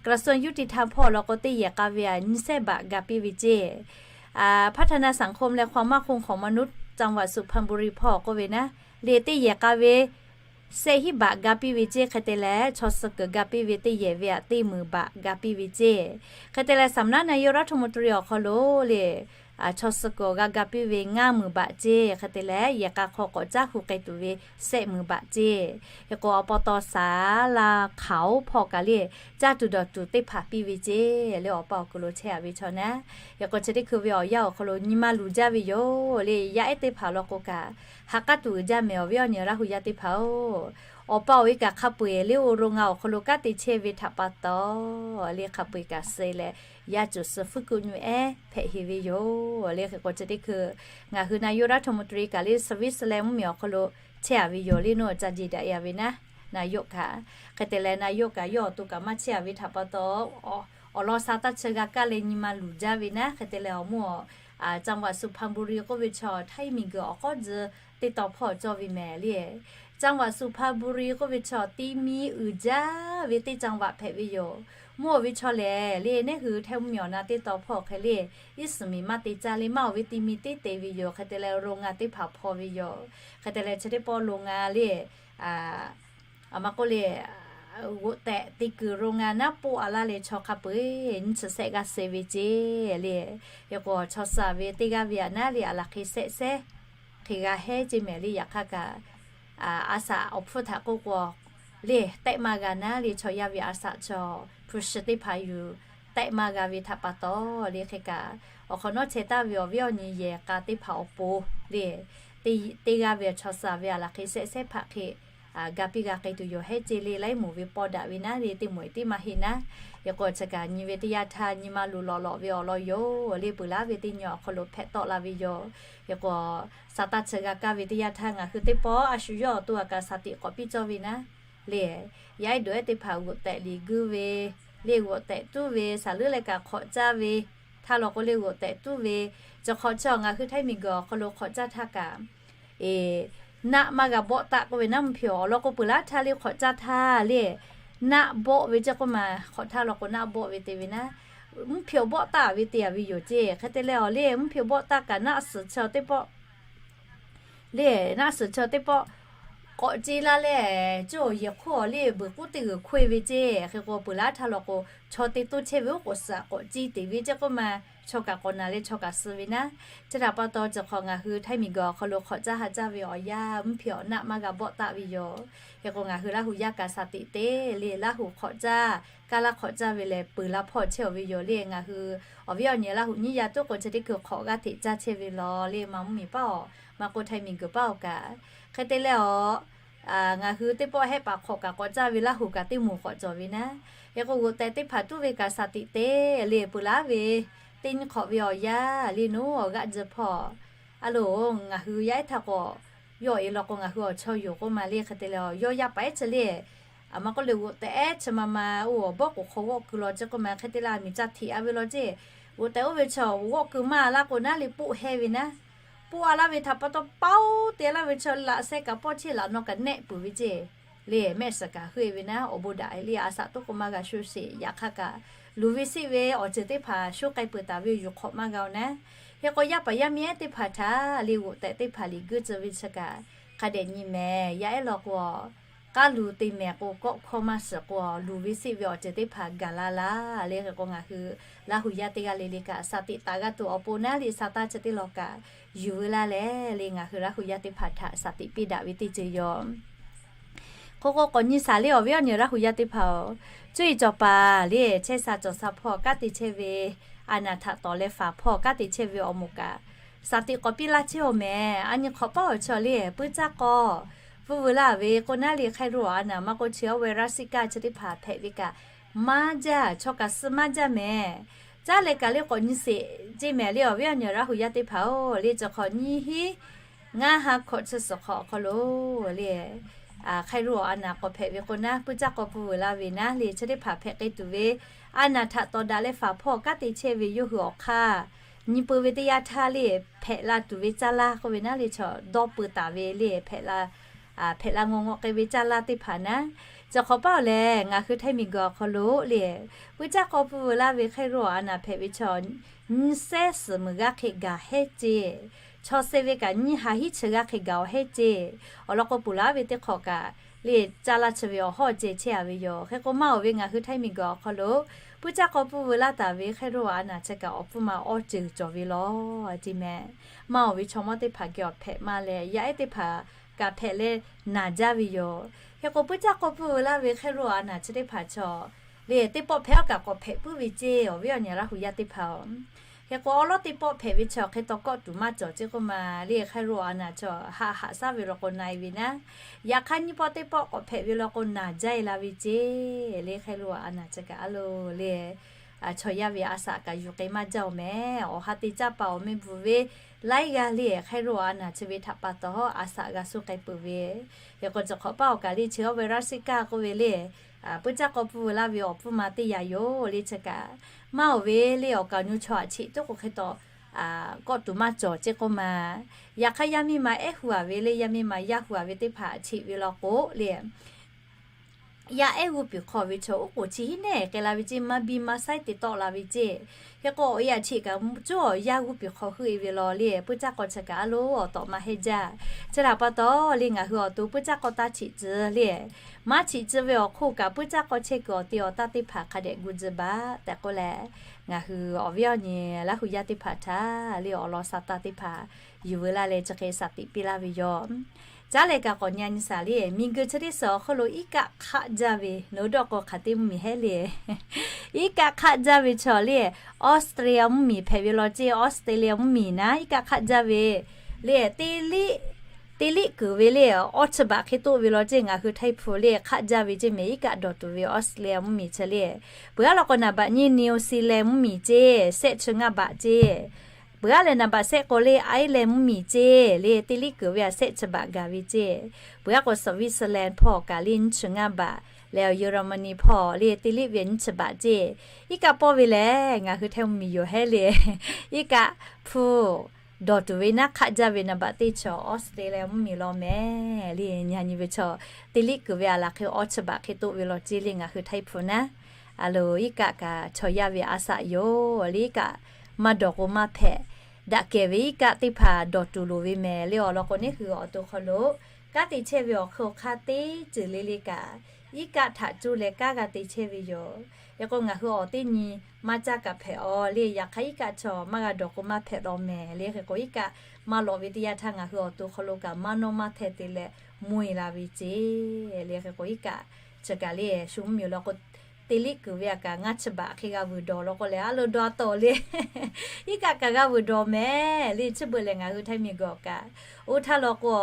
กระทรวงยุติธรรม hpawˇ law k'o, teˇ yehˬ k'a ve a nyiˇ sehˉ baꞈ ga piˇ ve ceˇ. พัฒนาสังคมและความมั่นคงของมนุษย์ จังหวัดสุพรรณบุรี hpawˇ k'oˆ ve naˉ le, teˇ yehˬ k'a ve sehˆ hiˉ baꞈ ga piˇ ve ceˇ. Hk'e te leh, chaw suh kuiˬ ga piˇ ve teˇ yehˬ ve a teˇ meunˍ baꞈ ga piˇ ve ceˇ. Hk'e te leh, สำนักนายกรัฐมนตรี awˬ hk'aw lo le, chaw suh kuiˬ awˬ g'a ga piˇ ve ngaˇ meunˍ baꞈ ceˇ. Hk'e te leh, yehˬ k'a hk'aw k'awꞈ caˉ hu k'ai tuˬ ve sehˆ meunˍ baꞈ ceˇ. Hk'e k'o, awˬ pa taw ศาลาขาว hpawˇ kaꞈ le, caˇ tuˬ dawˬ tuˬ teˇ hpaˍ piˇ ve ceˇ le, awˬ pa awˬ kuiˬ lo chehˇ a ve chaw naˉ. Hk'e k'o, chi teˇ hkui ve awˬ yanˇ awˬ hk'aw lo nyi ma luˬ jaˇ ve yoˬ le. Yaˇ ehˉ teˇ hpaˍ law k'o kaꞈ, ha k'aˉ tuˬ uiˍ jaˇ mehˍ awˬ viˉ awˬ nyi Laˇ hu yaˇ teˇ hpaˍ-oˬ. Awˬ pa awˬ e kaꞈ hk'a peu eˬ le, oˇ โรงงาน awˬ hk'aw lo kanˉ te chehˇ ve htaꞈ pa taw le, hk'a peu eˬ kaꞈ suh leh, yaˇ cuˬ suh fuiˉ kuˆ nyu ehˉ hpehꞈ heˍ ve yoˬ le. Hk'e k'o, chi teˇ hkui ngaˬ hui นายกรัฐมนตรี kaꞈ le, Switzerland mvuhˇmiˬ awˬ hk'aw lo chehˇ a ve yoˬ le. Nawˬ ca jeˬ daꞈ e a ve naˉ, นายก kaꞈ. Hk'e te leh, นายก kaꞈ yawˇ awˬ to kaꞈ maˇ chehˇ a ve htaꞈ pa taw, awˬ lawn sa taˇ chi g'a kaˇ leh nyi ma luˬ jaˇ ve naˉ. Hk'e te leh, awˬ moˇ awˬ จังหวัดสุพรรณบุรี k'oˆ ve chaw htaiˇ miˬguiˬ awˬ k'awˉ tcuh teˇ tawn hpawˇ cawˇ ve mehˍ le. จังหวัดสุพรรณบุรี k'oˆ ve chaw ti mi uiˍ jaˇ ve teˇ จังหวัด hpehꞈ ve yoˬ. Mvuhˇ awˬ ve chaw lehˬ le, neˉ hui htaiˇ mvuhˇmiˬ awˬ na teˇ tawn hpawˇ hk'e le, iˉ suhˍ miˬ maˇ te caˇ le, maˇ awˬ ve ti mi teˇ te ve yoˬ. Hk'e te leh, โรงงาน teˇ hpaˍ hpaw ve yoˬ. Hk'e te leh, chi teˇ pawˆ โรงงาน le, a ma k'oˆ le, g'oꞈ tehꞈ te kuiˬ โรงงาน naˉ poˆ a laˇ leh chaw hk'a peu eˬ nyiˇ chi sehˆ g'aˇ suh ve ceˇ le. Hk'e k'o, chaw suh ve teˇ g'aˇ ve a naˉ le, a laˬ hk'e sehˆ sehˉ hk'e g'a hehˉ ceˇ mehˍ le. Yaꞈ hk'aˇ kaꞈ, a saꞈ awˬ hpfuhˇ htaꞈ k'oˆ k'o le, tehˆ maˇ g'a naˉ le, chaw yaˇ ve a saꞈ chaw hpu shi teˇ hpaˍ yuˬ tehˆ maˇ g'a ve htaꞈ pa taw le. Hk'e kaꞈ, awˬ hk'awꞈ nawˉ chehˇ taˍ ve awˬ viˉ awˬ nyi yehˬ k'a teˇ hpaˍ awˬ pon le, teˇ g'aˇ ve chaw suh ve a laˬ hk'e sehˆ sehˉ hpaˆ hk'e ga piˇ g'a k'ai tuˬ yoˬ. Hehˉ ceˇ le, laiˉ moˍ ve paw daꞈ ve naˉ le, teˇ moˍ eˬ teˇ maˇ heˆ naˉ. Hk'e k'o, chi kaꞈ nyi ve teˇ yanˇ htaˇ nyi ma luˬ lawꞈ lawꞈ ve awˬ lawn yoˬ le. Peuˬ laˉ ve teˇ nyi awˬ hk'aw lo hpehꞈ tawˆ la ve yoˬ. Hk'e k'o, sa taˇ chi g'a kaˇ ve teˇ yanˇ htaˇ ngaˬ hui teˇ pawˆ a shu yawˇ awˬ to a kaꞈ shaˍ tiꞈ k'awꞈ piˇ cawˇ ve naˉ le, yaˇ ehˉ dawˬ ehˉ teˇ hpaˍ g'oꞈ tehꞈ liꞈ guˇ ve le, g'oꞈ tehꞈ tuˉ ve, shaˍ leuˉ leh kaꞈ hk'awꞈ caˇ ve, htaˇ law k'o le g'oꞈ tehꞈ tuˉ ve, chi hk'awꞈ chi ngaˬ hui htaiˇ miˬguiˬ awˬ hk'aw lo hk'awꞈ caˇ htaˇ kaꞈ, eˬ, naˆ maˇ g'a bawˆ taˆ k'oˆ ve naˉ, mvuhˇ hpyeˬ awˬ lawn k'o peuˬ laˉ htaˇ le hk'awꞈ caˇ htaˇ le, naˆ bawˆ ve ceˇ k'oˆ ma. Hk'awꞈ htaˇ law k'o naˆ bawˆ ve te ve naˉ, mvuhˇ hpyeˬ bawˆ taˆ ve te a ve yoˬ ceˇ. Hk'e te leh awˬ le mvuhˇ hpyeˬ bawˆ taˆ kaꞈ naˆ suhˍ chi teˇ pawˆ le, naˆ suhˍ chi teˇ pawˆ k'awꞈ ce laˇ leh, cuˇ awˬ yehˬ hk'oˆ awˬ le beuˬ k'oˆ teˇ g'uiˬ hkoˇ e ve ceˇ. Hk'e k'o peuˬ laˉ htaˇ law k'o, chaw te toˇ chehˇ ve oˉ k'oˍ suhˍ k'awꞈ ce teꞈ ve ceˇ k'oˆ ma. Chaw kaꞈ k'awꞈ naˬ leh chaw kaꞈ suh ve naˉ. Chi htaꞈ pa taw, chi hk'awꞈ ngaˬ hui htaiˇ miˬguiˬ awˬ hk'aw lo hk'awꞈ caˇ ha caˇ ve awˬ yanˇ, mvuhˇ hpyeˬ awˬ naˆ maˇ g'a bawˆ taˆ ve yoˬ. Hk'e k'o ngaˬ hui Laˇ hu yaˇ kaꞈ shaˍ tiꞈ te le, Laˇ hu hk'awꞈ caˇ, kaˇ laˇ hk'awꞈ caˇ ve lehˬ peuˬ laˇ hpawˇ chehˇ awˬ ve yoˬ le. Ngaˬ hui awˬ viˉ awˬ nyi Laˇ hu nyiˇ yaˇ tuˉ k'o chi teˇ hkui hk'awꞈ g'aˇ hteꞈ caˇ chehˇ ve law le, maˇ mvuhˇmiˬ paˇ awˬ, maˇ k'oˆ htaiˇ miˬguiˬ paˇ awˬ kaꞈ. Hk'e te leh awˬ, ngaˬ hui teˇ pawˆ hehˆ paˍ hk'awꞈ kaꞈ k'awꞈ caˇ ve Laˇ hu kaꞈ teˇ moˍ k'awꞈ cawˬ ve naˉ. Hk'e k'o g'oꞈ tehꞈ teˇ hpaˍ tuˉ ve kaꞈ shaˍ tiꞈ te le, peuˬ laˇ ve teˇ nyiˇ hk'awꞈ ve awˬ yanˇ le, nawˬ awˬ g'aˆ ji hpawˇ a loˬ, ngaˬ hui yaˇ ehˉ htaˇ k'o, yawˇ awˬ e law k'o ngaˬ hui awˬ chaw yoˬ k'oˆ ma le. Hk'e te leh awˬ, yawˇ yaˇ paˍ ehˉ chi le, a ma k'oˆ le g'oꞈ tehꞈ ehˉ chi ma ma oˇ awˬ bawˆ k'oˍ hk'aw g'awˆ keu law ceˇ k'oˆ ma. Hk'e te leh aˬ miˍ ca hteꞈ a ve law ceˇ, g'oꞈ tehꞈ oˇ ve chaw g'awˆ keu maˇ laˇ k'o naˉ le, poˆ hehˇ ve naˉ. Poˆ a laˇ ve htaꞈ pa taw, paoˇ te laˇ ve chaw laꞈ sheh kaꞈ pawˇ cheˇ laꞈ naw kaꞈ nehˆ peuˬ ve ceˇ le, mehˆ shiˍ kaꞈ heuˆ e ve naˉ. Awˬ bon daꞈ le, a shaꞈ toˉ k'o maˇ g'a sho sheˍ. Yaꞈ hk'aˇ kaꞈ, luˬ ve sheˆ ve awˬ ceuˬ teˇ hpaˍ shoˉ k'ai peuˬ taˍ ve yoˬ, yuˬ hk'awꞈ maˇ g'a-oˬ naˉ. Hk'e k'o yaˇ paˍ yaˇ miˇ ehˉ teˇ hpaˍ htaꞈ le g'oꞈ tehꞈ teˇ hpaˍ liꞈ guˇ tcuh ve chi kaꞈ hk'a dehꞈ nyi mehˍ. Yaˇ ehˉ law k'o, k'aˉ lu te mehˍ k'o, kawˆ hkawˇ maˇ shiˍ k'o, luˬ ve seˆ ve awˬ ceuˬ teˇ hpaˍ gaˬ la laˇ le. Hk'e k'o ngaˬ hui Laˇ hu yaˇ teˇ g'aˇ le le kaꞈ, shaˍ tiꞈ taˍ g'a tuˬ awˬ pon naˉ le, shaˍ taˇ chi teˇ law kaꞈ yuˬ veu laˇ leh le, ngaˬ hui Laˇ hu yaˇ teˇ hpaˍ htaꞈ shaˍ tiꞈ piˇ daꞈ ve teˇ ceuˬ yoˬ. Hk'e k'o k'awꞈ nyi shaˍ le awˬ viˉ awˬ nyi Laˇ hu yaˇ teˇ hpaˍ-oˬ, cuˇ yiˍ cawˬ paˍ le chehˇ sha cawˬ sha hpawˇ kanˉ te chehˇ ve, a naˍ htaꞈ tawˍ leh faˍ hpawˇ kanˉ te chehˇ ve awˬ moˍ kaꞈ, shaˍ tiꞈ k'awꞈ piˇ laˇ chehˇ-oˬ mehˍ. A nyi hk'awꞈ paˉ awˬ chaw le, puiˉ caˇ k'aw pfuhˇ veu laˇ ve k'o naˉ le, hk'ai ro a naˍ maˇ k'oˆ, chi awˇ ve raˇ siˆ kaˇ chi teˇ hpaˍ hpehꞈ ve kaꞈ maˇ jaˇ, chaw kaꞈ suh maˇ jaˇ mehˍ. Caˉ leh kaꞈ le k'awꞈ nyi sheˍ ceˇ mehˍ le awˬ viˉ awˬ nyi Laˇ hu yaˇ teˇ hpaˍ-oˬ le. Chi hk'awꞈ nyi hiˉ ngaˇ ha hkawꞈ chi suhˍ hk'awꞈ awˬ hk'aw lo le, hk'ai ro a naˍ k'awꞈ hpehꞈ ve k'o naˉ, puiˉ caˇ k'aw pfuhˇ veu laˇ ve naˉ le, chi teˇ hpaˍ hpehꞈ k'ai tuˬ ve, a naˍ htaꞈ tawˍ daꞈ leh faˍ hpawˇ kanˉ te chehˇ ve yawˇ hui awˬ hk'aˇ, nyi peuˬ ve teˇ yanˇ htaˇ le, hpehꞈ la tuˬ ve caˇ lanˇ k'oˆ ve naˉ le, chaw dawˇ peuˬ taˍ ve le, hpehꞈ la hpehꞈ la ngawˬ ngawˬ k'ai ve caˇ lanˇ teˇ hpaˍ naˉ. Chi hk'awꞈ paˉ-oˬ lehˬ, ngaˬ hui Htaiˇ miˬguiˬ awˬ hk'aw lo le, puiˉ caˇ k'aw pfuhˇ veu laˇ ve hk'ai ro a naˍ hpehꞈ ve chaw nyiˇ sehˉ suhˍ meuˍ g'aˇ hk'e gaˬ hehˉ ceˇ. Chaw suh ve kaꞈ nyiˇ ha hiˉ chi g'aˇ hk'e gaˬ awˬ hehˉ ceˇ. Awˬ lawn k'o, ponˬ laˬ ve teˇ hk'awꞈ kaꞈ le, caˇ lanˇ chi ve awˬ hawˉ ceh chehˇ a ve yoˬ. Hk'e k'o, maˇ oˬ ve ngaˬ hui Htaiˇ miˬguiˬ awˬ hk'aw lo puiˉ caˇ k'aw pfuhˇ veu laˇ taˍ ve hk'ai ro a naˍ chi kaꞈ awˬ pfuhˇ ma awˇ ceuˬ cawˬ ve law ceˇ mehˍ. Maˇ oˬ ve chaw mawˇ teˇ hpaˍ geh awˬ hpehꞈ maˇ leh, yaˇ ehˉ teˇ hpaˍ kaꞈ hpehꞈ leh naˬ jaˇ ve yoˬ. Hk'e k'o, puiˉ caˇ k'aw pfuhˇ veu laˇ ve hk'ai ro a naˍ chi teˇ hpaˍ chaw le, teˇ pawˆ hpehꞈ awˬ kaꞈ k'awꞈ hpehꞈ puiˉ ve ceˇ awˬ viˉ awˬ nyi Laˇ hu yaˇ teˇ hpaˍ-oˬ. Hk'e k'o, awˉ lawˉ teˇ pawˆ hpehꞈ ve chaw hk'e taw kawˆ tuˬ maˇ cawˬ ceˇ k'oˆ ma le, hk'ai ro a naˍ chaw haꞈ haꞈ shaˉ ve law k'o na-e ve naˉ. Yaꞈ hk'aˇ nyiˇ pawˆ teˇ pawˆ k'awꞈ hpehꞈ ve law k'o naˬ jaˇ-e la ve ceˇ le, hk'ai ro a naˍ chi kaꞈ a lo le, chaw yaˇ ve a shaꞈ kaꞈ yuˬ k'ai maˇ jaˇ-oˬ mehˍ. Awˬ ha te caˇ pa awˬ meh bvuhꞈ ve laiˉ g'aˇ le, hk'ai ro a naˍ chi ve htaꞈ pa taw a shaꞈ g'a suh k'ai peuˬ ve. Hk'e k'o, chi hk'awꞈ paˉ awˬ kaꞈ le, chi awˇ ve raˇ siˆ kaˇ k'oˆ ve le, puiˉ caˇ k'aw pfuhˇ veu laˇ ve awˬ pfuhˇ ma teˇ yaꞈ yoˬ le chi kaꞈ, maˇ oˬ ve le awˬ kaˍ awˬ nu chaw aꞈ cheꞈ tuˉ k'o hk'e taw kawˆ tuˬ maˇ cawˬ ceˇ k'oˆ ma. Yaꞈ hk'aˇ yaˇ miˇ ma ehˉ hu a ve le, yaˇ miˇ ma yaˇ hu a ve teˇ hpaˍ cheꞈ ve law k'o le, yaˇ ehˉ g'uˇ piˍ hk'aw ve chaw oˉ k'oˍ chi hiˉ nehˉ k'ai la ve ceˇ, maˇ biˇ maˇ saiˉ te tawˆ la ve ceˇ. Hk'e k'o, awˬ yaꞈ cheꞈ kaꞈ cuˉ awˬ yaˇ g'uˇ piˍ hk'aw heuˆ-e ve law le, puiˉ caˇ k'aw chi kaꞈ a lo awˬ tawꞈ ma hehnˇ jaˇ. Chi htaꞈ pa taw le, ngaˬ hui awˬ to puiˉ caˇ k'aw taˇ cheꞈ tcuh le, maˇ cheꞈ tcuh ve awˬ hk'oˆ kaꞈ puiˉ caˇ k'aw chehˇ kuiˬ awˬ te awˬ taˇ teˇ hpaˍ hk'a dehꞈ gu tcuh baˬ tehꞈ k'oˆ leh, ngaˬ hui awˬ viˉ awˬ nyi Laˇ hu yaˇ teˇ hpaˍ htaꞈ le awˬ lawn sha taˇ teˇ hpaˍ yuˬ veu laˇ leh chi hk'e shaˍ tiꞈ piˇ laˇ ve yoˬ. Caˉ leh kaꞈ k'awꞈ nyi nyi shaˍ le, miˬguiˬ chi teˇ suhˍ awˬ hk'aw lo iˉ kaˆ hk'aˆ jaˇ ve, nawˬ hui dawˇ k'o hk'aˬ te mvuhˇmiˬ hehnˇ le. Iˉ kaˆ hk'aˆ jaˇ ve chaw le, Australia mvuhˇmiˬ hpehꞈ ve law ceˇ, Australia mvuhˇmiˬ naˉ iˉ kaˆ hk'aˆ jaˇ ve le, teˇ liˆ teˇ liˆ kuiˬ ve le, awˇ chi baꞈ hk'e toˆ ve law ceˇ, ngaˬ hui Htaiˇ hpu le hk'aˆ jaˇ ve ceˇ mehˍ. Iˉ kaˆ dawˬ tuˬ ve Australia mvuhˇmiˬ chi le, peuˬ aˉ law k'o naˍ baꞈ nyiˇ New Zealand mvuhˇmiˬ ceˇ, sehˆ chi ngaˇ baꞈ ceˇ. Peuˬ aˉ leh naˍ baꞈ sehˆ k'o le Ireland mvuhˇmiˬ ceˇ le, teˇ liˆ kuiˬ ve a sehˆ chi baꞈ gaˬ ve ceˇ. Peuˬ aˉ k'o Switzerland hpawˇ kaꞈ le nyiˇ chi ngaˇ baꞈ leh, Germany hpawˇ le teˇ liˆ ve nyiˇ chi baꞈ ceˇ. Iˉ kaˆ pawˆ ve lehˬ, ngaˬ hui Htaiˇ mvuhˇmiˬ yoˬ hehnˇ le. Iˉ kaˆ hpu dawˬ tuˬ ve naˉ hk'aˆ jaˇ ve naˍ baꞈ teˇ chaw Australia mvuhˇmiˬ law mehˍ le. Nyi nyi ve chaw teˇ liˆ kuiˬ ve a laˬ hk'e awˇ chi baꞈ hk'e toˆ ve law ceˇ le, ngaˬ hui Htaiˇ hpu naˉ a lo iˉ kaˆ kaꞈ chaw yaˇ ve a shaꞈ yoˬ le. Iˉ kaˆ maˇ dawˬ k'o maˇ hpehꞈ. Daꞈ kehˬ ve iˉ kaˆ teˇ hpaˍ dawˬ tuˬ loˍ ve mehˍ le. Awˬ lawn k'o, neˇ hui awˬ to hk'aw lo kanˉ te chehˇ ve awˬ hk'aw hk'aˇ teˇ ceuˬ le le kaꞈ, iˉ kaˆ htaꞈ coˇ leh kanˉ g'a te chehˇ ve yoˬ. Hk'e k'o, ngaˬ hui awˬ teˇ nyi maˇ caˇ kaꞈ hpehꞈ aw le. Yaꞈ hk'aˇ iˉ kaˆ chaw maˇ g'a dawˬ k'o maˇ hpehꞈ law mehˍ le. Hk'e k'o, iˉ kaˆ maˇ lawꞈ ve teˇ yanˇ htaˇ ngaˬ hui awˬ to hk'aw lo kaꞈ maˇ nawˇ maˇ hteh te leh mvuhˇ-e la ve ceˇ le. Hk'e k'o, iˉ kaˆ chi kaꞈ le shu mvuhˇmiˬ law k'o, teˇ liˆ kuiˬ ve a kaꞈ ngaˇ chi baꞈ hk'e g'a vuiˬ dawˬ law k'o leh, a lo dawˬ a tawˍ le. Iˉ kaˆ kaꞈ g'a vuiˬ dawˬ mehˍ le. Chi beuꞈ lehˬ, ngaˬ hui Htaiˇ miˬguiˬ awˬ kaꞈ oˇ htaˇ law k'o,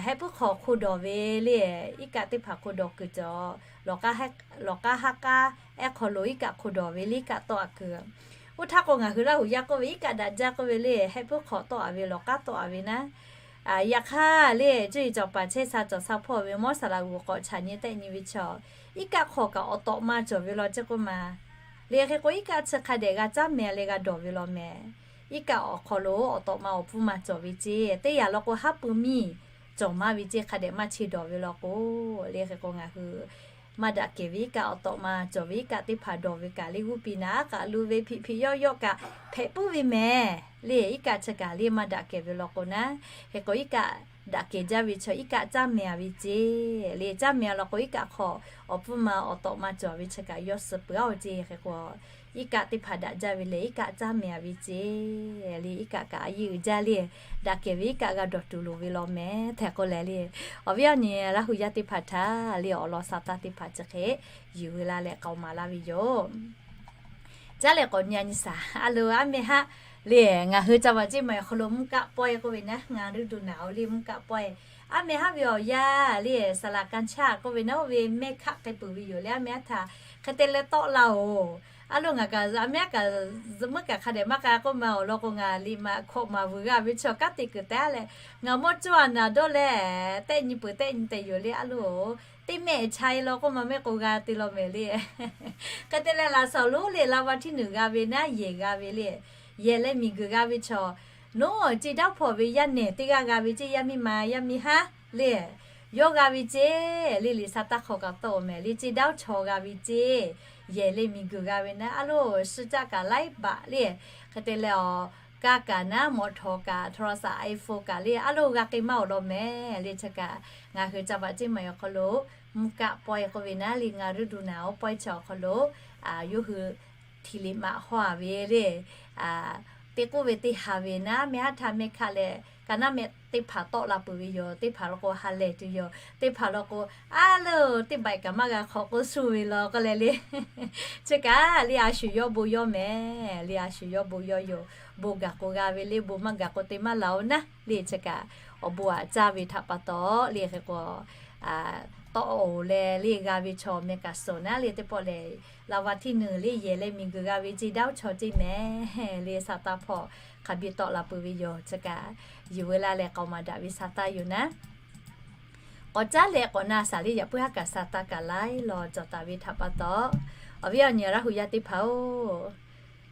hehˆ puiˉ hk'aw hk'o dawˬ ve le, iˉ kaˆ teˇ hpaˍ hk'o dawˬ kuiˬ cawˬ, lawˬ k'aˉ haˉ k'aˉ ehˉ hk'aw lo iˉ kaˆ hk'o dawˬ ve le, iˉ kaˆ tawˆ a kuiˬ. Oˇ htaˇ k'o, ngaˬ hui Laˇ hu yaˇ k'oˆ ve, iˉ kaˆ daꞈ jaˇ k'oˆ ve le, hehˆ puiˉ hk'aw tawˆ a ve, lawˬ k'aˉ tawˆ a ve naˉ. Yaꞈ hk'aˇ le, cuˇ yiˍ cawˬ paˍ chehˇ sha cawˬ sha hpawˇ ve mawˇ saˍ laꞈ g'uˬ k'awꞈ chaꞈ nyi tehˆ nyi ve chaw, iˉ kaˆ hk'aw kaꞈ awˬ tawꞈ ma cawˬ ve law ceˇ k'oˆ ma. Le hk'e k'o, iˉ kaˆ chi hk'a dehꞈ g'a caˉ meh leh g'a dawˬ ve law mehˍ. Iˉ kaˆ awˬ hk'aw lo awˬ tawꞈ ma awˬ pfuhˇ ma cawˬ ve ceˇ, teˇ yanˇ law k'o haˉ pui miˇ cawˬ maˇ ve ceˇ, hk'a dehꞈ maˇ cheˇ dawˬ ve law k'o. Le hk'e k'o, ngaˬ hui maˇ daꞈ kehˬ ve iˉ kaˆ awˬ tawꞈ ma cawˬ ve iˉ kaˆ teˇ hpaˍ dawˬ ve kaꞈ le, g'uˇ piˍ naˉ k'aꞈ lu ve hpiꞈ hpiꞈ yawˆ yawˆ kaꞈ hpehꞈ puiˉ ve mehˍ le. Iˉ kaˆ chi kaꞈ le maˇ daꞈ kehˬ ve law k'o naˉ, hk'e k'o iˉ kaˆ daꞈ kehˬ jaˇ ve chaw iˉ kaˆ caˇ mehˍ a ve ceˇ le. Caˇ mehˍ a law k'o, iˉ kaˆ hk'aw awˬ pfuhˇ ma awˬ tawꞈ ma cawˬ ve chi kaꞈ yawˇ suh peuˬ-aˬ ceˇ. Hk'e k'o, iˉ kaˆ teˇ hpaˍ daꞈ jaˇ ve lehˬ, iˉ kaˆ caˇ mehˍ a ve ceˇ le. Iˉ kaˆ kaꞈ a yeˇ uiˍ jaˇ le. Daꞈ kehˬ ve iˉ kaˆ g'a dawˬ tuˬ loˍ ve law mehˍ tehꞈ k'oˆ leh le, awˬ viˉ awˬ nyi Laˇ hu yaˇ teˇ hpaˍ htaꞈ le awˬ lawn sa taˇ teˇ hpaˍ chi hk'e yuˬ ve la leh k'aoˍ maˍ laˇ ve yoˬ. Caˉ leh k'awꞈ nyi a nyi shaˍ a lo aˉ meh haˉ le, ngaˬ hui ca vaꞈ ceˇ ma awˬ hk'aw lo mvuhˇ kaˆ pawehˇ k'oˆ ve naˉ, ngaˬ ruˇ duˬ naˍ o le mvuhˇ kaˆ pawehˇ. Aˉ meh haˉ ve awˬ yanˇ le saˍ laˍ kanˇ chaˇ k'oˆ ve naˉ, oˇ ve mehˇ hkaˆ k'ai peuˬ ve yoˬ le. Aˉ meh haˉ htaꞈ hk'e te leh tawˆ la oˬ. A lo ngaˬ kaꞈ aˉ meh haˉ kaꞈ zuhꞈ meuˉ kaꞈ hk'a dehꞈ maˇ k'a k'oˆ ma awˬ lawn k'o, ngaˬ liꞈ maꞈ hkawꞈ maˍ vuiˬ g'a ve chaw kanˉ te kuiˬ tehꞈ leh, ngaˬ mawˇ cawˇ a naˍ dawˇ leh tehˆ nyi peuˬ tehˆ nyi tehꞈ yoˬ le. A lo teˇ mehˆ chaˇ e law k'oˆ ma mehˆ k'o g'a te law mehˍ le. Hk'e te leh laꞈ shawnˍ lonˉ le laꞈ va htiˇ nuiˬ g'a ve naˉ yehˬ g'a ve le, yehˬ leh miˬ guiˬ g'a ve chaw, nawˉ ceˇ daˇ hpawˇ ve yaˇ nehˬ teˇ g'aˇ g'a ve ceˇ, yaˇ miˇ ma yaˇ miˇ haˉ le, yawˇ g'a ve ceˇ le. Liꞈ sa taˇ hk'aw kaꞈ tawˆ mehˍ le, ceˇ daˇ chaw g'a ve ceˇ, yehˬ le miˬ guiˬ g'a ve naˉ a lo, suh caˆ kaꞈ laiˉ baꞈ le. Hk'e te leh awˬ kaˇ kaꞈ naˉ mawꞈ htawˍ kaꞈ โทรศัพท์ iPhone kaꞈ le a lo g'a k'ai maˇ awˬ lawn mehˍ le. Chi kaꞈ ngaˬ hui ca vaꞈ ceˇ ma awˬ hk'aw lo mvuhˇ kaˆ pawehˇ k'oˆ ve naˉ le ngaˬ ruˇ duˬ naˍ oˇ pawehˇ chi awˬ hk'aw lo yawˇ hui hti liꞈ maꞈ hawˇ a ve le, teˇ k'oˆ ve teˇ ha ve naˉ mehˆ haˉ htaˇ mehˆ hkaˆ leh ka naˉ mehˆ teˇ hpaˍ tawˆ la peuˬ ve yoˬ. Teˇ hpaˍ law k'o ha lehˬ tuˬ yoˬ. Teˇ hpaˍ law k'o a lo teˇ baiꞈ kaꞈ maˇ g'a hk'awꞈ k'oˆ suh ve law k'oˆ leh le. Chi kaꞈ le a shu yawˇ bon yawˇ mehˍ le, a shu yawˇ bon yawˇ yoˬ. Bon gaˬ k'o g'a ve le, bon maˇ gaˬ k'o te maˇ laˬ oˬ naˉ le. Chi kaꞈ awˬ bon aꞈ caˇ ve htaꞈ pa taw le hk'e k'o tawˆ oˬ leh le g'a ve chaw meh kaꞈ suhˍ naˉ le teˇ pawˆ lehˬ, laꞈ va htiˇ nuiˬ le yehˬ leh miˬ guiˬ g'a ve ceˇ daˇ oˇ chaw ceˇ mehˍ le sa taˇ hpawˇ hk'a biˇ tawˆ la peuˬ ve yoˬ. Chi kaꞈ yuˬ ve la leh k'aoˍ maˍ daꞈ ve sa taˇ yoˬ naˉ. K'awꞈ caˉ leh k'awꞈ na shaˍ le yaꞈ puiˉ haˉ kaꞈ sa taˇ kaꞈ laiˉ law cawˬ taˍ ve htaꞈ pa taw, awˬ viˉ awˬ nyi Laˇ hu yaˇ teˇ hpaˍ oˬ,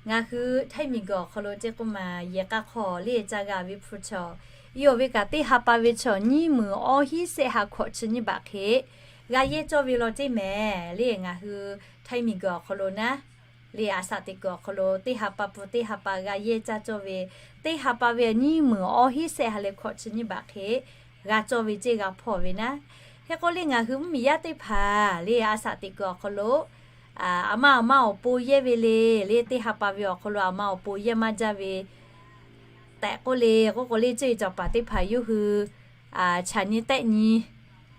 ngaˬ hui htaiˇ miˬ guiˬ awˬ hk'aw lo ceˇ k'oˆ ma yehˬ k'a hk'aw le ca g'a ve hpu chaw, yawˇ ve kaꞈ teˇ ha pa ve chaw nyiˇ meunˍ awˇ hiˉ sehˆ ha hkawꞈ chi nyiˇ baꞈ hk'e g'a yehˇ cawˇ ve law ceˇ mehˍ le. Ngaˬ hui htaiˇ miˬ guiˬ awˬ hk'aw lo naˉ le a shaꞈ teꞈ kuiˬ awˬ hk'aw lo teˇ ha pa pun teˇ ha pa g'a yehˇ caˇ cawˇ ve, teˇ ha pa ve nyiˇ meunˍ awˇ hiˉ sehˆ ha leh hkawꞈ chi nyiˇ baꞈ hk'e g'a cawˇ ve ceˇ g'a hpawˇ ve naˉ. Hk'e k'o le ngaˬ hui mvuhˇmiˬ yaˇ teˇ hpaˍ le a shaꞈ teꞈ kuiˬ awˬ hk'aw lo aˬ ma aˬ ma awˬ pon yehˇ ve le le teˇ ha pa ve awˬ hk'aw lo aˬ ma awˬ pon yehˇ maˇ jaˇ ve tehꞈ k'oˆ le k'oˆ k'o le, ceˇ cawˬ paˍ teˇ hpaˍ yawˇ hui chaꞈ nyi tehˆ nyi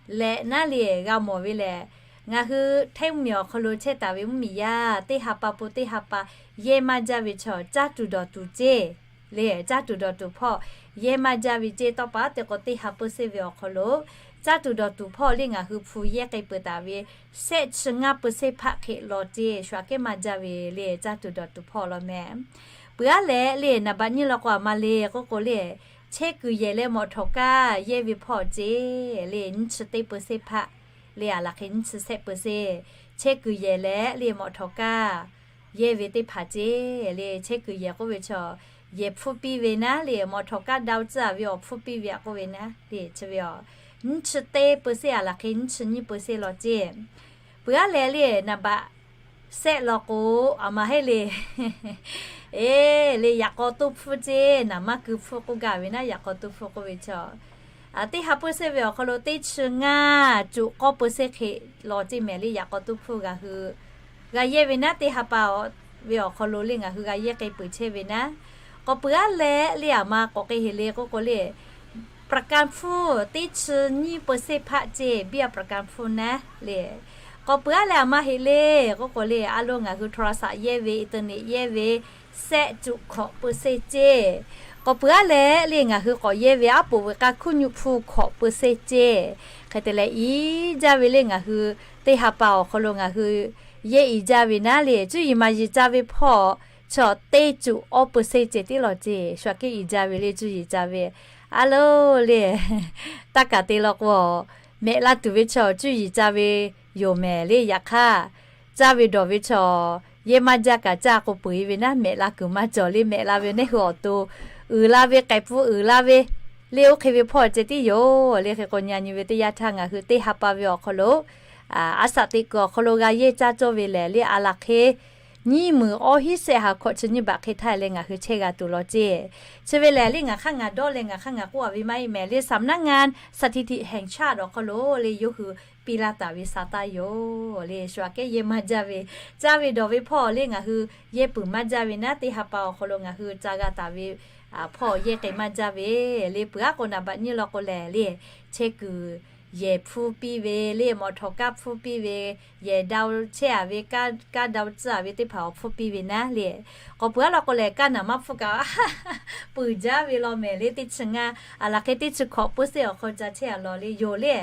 leh naˉ le g'a mawˬ ve lehˬ, ngaˬ hui htaiˇ mvuhˇmiˬ awˬ hk'aw lo chehˇ taˍ ve mvuhˇmiˬ yaˇ teˇ ha pa pun teˇ ha pa yehˇ maˇ jaˇ ve chaw caˇ tuˬ dawˬ tuˬ ceˇ le, caˇ tuˬ dawˬ tuˬ hpawˇ yehˇ maˇ jaˇ ve ceˇ. Tawˇ pa te k'o teˇ ha peuˬ sehˆ ve awˬ hk'aw lo caˇ tuˬ dawˬ tuˬ hpawˇ le ngaˬ hui hpu yehˇ k'ai peuˬ taˍ ve sehˆ chi ngaˇ peuˬ sehˆ hpaˆ hk'e law ceˇ shu aꞈ kehˉ maˇ jaˇ ve le caˇ tuˬ dawˬ tuˬ hpawˇ law mehˍ. Peuˬ aˉ leh le naˍ baꞈ nyiˇ law k'o aˬ ma le k'oˆ k'o le, chehˇ kuiˬ yehˬ leh mawꞈ htawˍ kaˇ yehˇ ve hpawˇ ceˇ le nyiˇ chi teˇ peuˬ sehˆ hpaˆ le aˬ laˬ hk'e nyiˇ chi sehˆ peuˬ sehˆ, chehˇ kuiˬ yehˬ leh le mawꞈ htawˍ kaˇ yehˇ ve teˇ hpaˍ ceˇ le. Chehˇ kuiˬ yehˬ k'oˆ ve chaw yehˬ hpfuhˇ piˇ ve naˉ le mawꞈ htawˍ kaˇ daꞈ tcuhˉ a ve awˬ hpfuhˇ piˇ ve aꞈ k'oˆ ve naˉ le chi ve a nyiˇ chi teˇ peuˬ sehˆ aˬ laˬ hk'e nyiˇ chi nyiˇ peuˬ sehˆ law ceˇ. Peuˬ aˉ leh le naˍ baꞈ sehˆ law k'o aˬ ma heˆ le eˬ le yaꞈ k'aw toˇ hpfuhˇ ceˇ naˍ maˇ kui hpfuhˇ k'oˆ gaˇ ve naˉ. Yaꞈ k'aw toˇ hpfuhˇ k'oˆ ve chaw teˇ ha peuˬ sehˆ ve awˬ hk'aw lo teˇ chi ngaˇ cuꞈ k'awˇ peuˬ sehˆ hk'e law ceˇ mehˍ le yaꞈ k'aw toˇ hpfuhˇ g'a hui g'a yehˇ ve naˉ. Teˇ ha pa ve awˬ hk'aw lo le ngaˬ hui g'a yehˇ k'ai peuˬ chehˇ ve naˉ. K'awꞈ peuˬ aˉ leh le aˬ ma k'awꞈ k'ai heˍ le k'oˆ k'o le ประกันพนัน teˇ chi nyiˇ peuˬ sehˆ hpaˆ ceˇ biˇ a ประกันพนัน naˉ le. K'awꞈ peuˬ aˉ leh aˬ ma heˍ le k'oˆ k'o le a lo ngaˬ hui โทรศัพท์ yehˇ ve internet yehˇ ve sehˆ cuꞈ hkawꞈ peuˬ sehˆ ceˇ. K'awꞈ peuˬ aˉ leh le ngaˬ hui k'awꞈ yehˇ ve aˉ poꞈ veuꞈ k'a hkuˇ nyi hpu hkawꞈ peuˬ sehˆ ceˇ. Hk'e te leh i jaˇ ve le ngaˬ hui teˇ ha pa awˬ hk'aw lo ngaˬ hui yehˇ i jaˇ ve naˉ le cuˇ yiˍ maˍ yiˍ ca ve hpawˇ chaw teˇ cuꞈ awˇ peuˬ sehˆ ceˇ tiˉ law ceˇ shu aꞈ kehˉ i jaˇ ve le cuˇ yiˍ ca ve a lo le taˇ kaˬ te law k'o mehꞈ la tuˬ ve chaw cuˇ yiˍ ca ve yoˬ mehˍ le. Yaꞈ hk'aˇ caˇ ve dawˬ ve chaw yehˇ maˇ jaˇ kaꞈ caˇ k'o peuˬ e ve naˉ mehꞈ la kuiˬ maˇ cawˬ le. Mehꞈ la ve neˇ hui awˬ to uiˍ la ve k'ai pfuhˇ uiˍ la ve le oˇ hk'e ve hpawˇ ceh tiˉ yoˬ le. Hk'e k'o nyi a nyi ve teˇ yanˇ htaˇ ngaˬ hui teˇ ha pa ve awˬ hk'aw lo aˬ shaꞈ teꞈ kuiˬ awˬ hk'aw lo g'a yehˇ caˇ cawˇ ve lehˬ le aˬ laˬ hk'e nyiˇ meunˍ awˇ hiˉ sehˆ ha hkawꞈ chi nyiˇ baꞈ hk'e htaˇ leh ngaˬ hui chehˇ g'a tuˬ law ceˇ. Chi ve lehˬ le ngaˬ hk'aˇ ngaˬ dawˇ leh ngaˬ hk'aˇ ngaˬ k'oˆ a ve maˇ heˆ mehˍ le, สำนักงานสถิติแห่งชาติ awˬ hk'aw lo le yawˇ hui piˇ laˇ taˍ ve สตางค์ yoˬ le. Shu aꞈ kehˉ yehˇ maˇ jaˇ ve, caˇ ve dawˬ ve hpawˇ le ngaˬ hui yehˇ puiˍ maˇ jaˇ ve naˉ, teˇ ha pa awˬ hk'aw lo ngaˬ hui ca g'a taˍ ve hpawˇ yehˇ k'ai maˇ jaˇ ve le. Peuˬ aˉ k'o naˍ baꞈ nyiˇ law k'o lehˬ le, chehˇ kuiˬ yehˬ hpfuhˇ piˇ ve le, มอเตอร์ kaˇ hpfuhˇ piˇ ve, yehˬ ดาว chehˇ a ve, kaˇ ดาว tcuhˇ a ve teˇ hpaˍ awˬ hpfuhˇ piˇ ve naˉ le. K'awꞈ peuˬ aˉ law k'o lehˬ, kaˇ naˍ maˇ hpfuhˇ kaꞈ peuˬ jaˇ ve law mehˍ le. Teˇ chi ngaˇ aˬ laˬ hk'e teˇ chi hkawꞈ peuˬ seˆ awˬ hk'aw ca chehˇ a law le yoˬ le.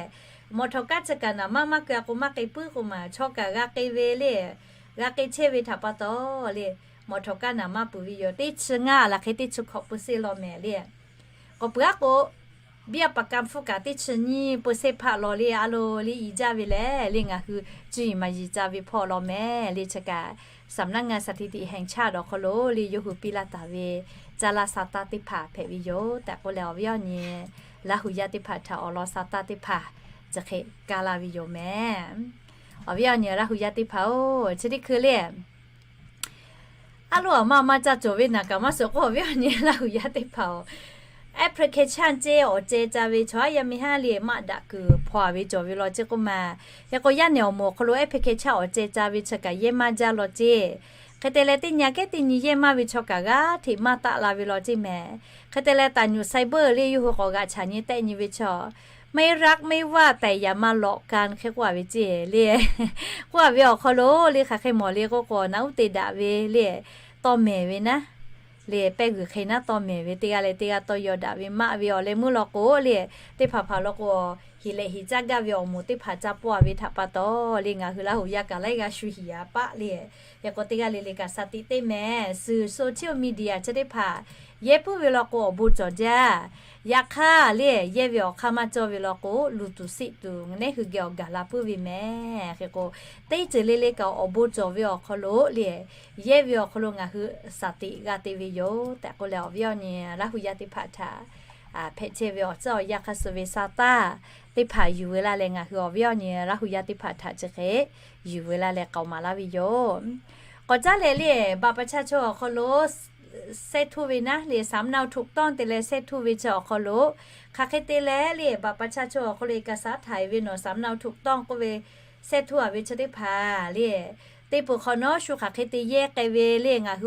มอเตอร์ kaˇ chi kaꞈ naˍ maˇ maˇ keu a k'o maˇ k'ai puiˉ k'o maˬ, chaw kaꞈ g'a k'ai ve le, g'a k'ai chehˇ ve htaꞈ pa taw le, มอเตอร์ kaˇ naˍ maˇ peuˬ ve yoˬ. Teˇ chi ngaˇ aˬ laˬ hk'e teˇ chi hkawꞈ peuˬ seˆ law mehˍ le. K'awꞈ peuˬ aˉ k'o, biˇ a pa kaˇ hpfuhˇ kaꞈ teˇ chi nyiˇ peuˬ seˆ hpaˆ law le, a lo le i jaˇ ve lehˬ le ngaˬ hui cuˇ yiˍ maˍ yiˍ ca ve hpawˇ law mehˍ le. Chi kaꞈ สำนักงานสถิติแห่งชาติ awˬ hk'aw lo le yawˇ hui piˇ laˇ taˍ ve caˇ laˇ สตางค์ teˇ hpaˍ hpehꞈ ve yoˬ tehꞈ k'oˆ leh, awˬ viˉ awˬ nyi Laˇ hu yaˇ teˇ hpaˍ htaꞈ awˬ lawn สตางค์ teˇ hpaˍ chi hk'e kaˇ laˇ ve yoˬ mehˍ. Awˬ viˉ awˬ nyi Laˇ hu yaˇ teˇ hpaˍ-oˬ, chi teˇ hkui le aˉ loˉ awˬ maˇ maˇ caˇ cawˬ ve naˬ kaꞈ maˇ suhˍ k'o, awˬ viˉ awˬ nyi Laˇ hu yaˇ teˇ hpaˍ-oˬ, application ceˇ awˬ ceh ca ve chaw aˉ yaˇ miˇ haˉ le maˆ daꞈ kuiˬ hpaw a ve cawˬ ve law ceˇ k'oˆ ma. Hk'e k'o, yaˇ nehˬ awˬ moˍ awˬ hk'aw lo application awˬ ceh ca ve chi kaꞈ yehˇ maˇ jaˇ law ceˇ. Hk'e te leh, teˇ nyi aꞈ kehˉ teˇ nyi yehˇ maˇ ve chaw kaꞈ g'aˇ hteꞈ maˇ taˆ la ve law ceˇ mehˍ. Hk'e te leh, ตำรวจไซเบอร์ le yawˇ hui k'awꞈ g'aꞈ chaꞈ nyi tehˆ nyi ve chaw ไม่รักไม่ว่า แต่อย่ามาหลอกกัน hk'e k'oˆ a ve ceˇ le. K'oˆ a ve awˬ hk'aw lo le hk'aˬ hk'e mawˬ le k'oˆ k'o, naˬ uˉ te daꞈ ve le, tawˇ mehˍ ve naˉ le, pehˇ g'uiˬ hk'e naˉ tawˇ mehˍ ve, teˇ g'aˇ leh teˇ g'aˇ tawˇ yaw daꞈ ve maˆ ve awˬ leh meuˇ law k'o le, teˇ hpaˍ hpaˍ law k'o, heˍ lehꞈ heˍ caˇ gaˇ ve awˬ moˍ teˇ hpaˍ ca paw a ve htaꞈ pa taw le ngaˬ hui Laˇ hu yaˇ kaꞈ laiˉ g'aˇ shu heˍ a paˆ le. Hk'e k'o, teˇ g'aˇ le le kaꞈ สติ teˇ mehˍ, suhˍ social media chi teˇ hpaˍ yehˇ puiˉ ve law k'o awˬ bon cawˬ jaˇ. Yaꞈ hk'aˇ le, yehˇ ve awˬ hk'aˇ maˇ cawˇ ve law k'o, luˬ tuˬ siˆ tuˬ nehˉ hui geh awˬ gaˬ la puiˉ ve mehˍ. Hk'e k'o, teˇ ceuˬ le le kaꞈ awˬ bon cawˬ ve awˬ hk'aw lo le, yehˇ ve awˬ hk'aw lo ngaˬ hui สติ g'a te ve yoˬ tehꞈ k'oˆ leh, awˬ viˉ awˬ nyi Laˇ hu yaˇ teˇ hpaˍ htaꞈ hpehꞈ chehˇ ve awˬ tcuhˉ awˬ yanˇ hk'a suh ve สตางค์ teˇ hpaˍ yuˬ ve laˇ leh, ngaˬ hui awˬ viˉ awˬ nyi Laˇ hu yaˇ teˇ hpaˍ htaꞈ chi hk'e yuˬ ve laˇ leh k'aoˍ maˍ laˇ ve yoˬ. K'awꞈ caˉ leh le, บัตรประชาชน awˬ hk'aw lo เซ็น htuˇ ve naˉ le, สำเนาถูกต้อง te leh เซ็น htuˇ ve chi awˬ hk'aw lo, hk'aˬ hk'e te leh le, บัตรประชาชน awˬ hk'aw lo เอกสารถ่าย ve nawˬ สำเนาถูกต้อง k'oˆ ve เซ็น htuˇ a ve chi teˇ hpaˍ le, teˇ peuˬ hk'awꞈ nawˉ shu hk'aˬ hk'e te yehˇ k'ai ve le, ngaˬ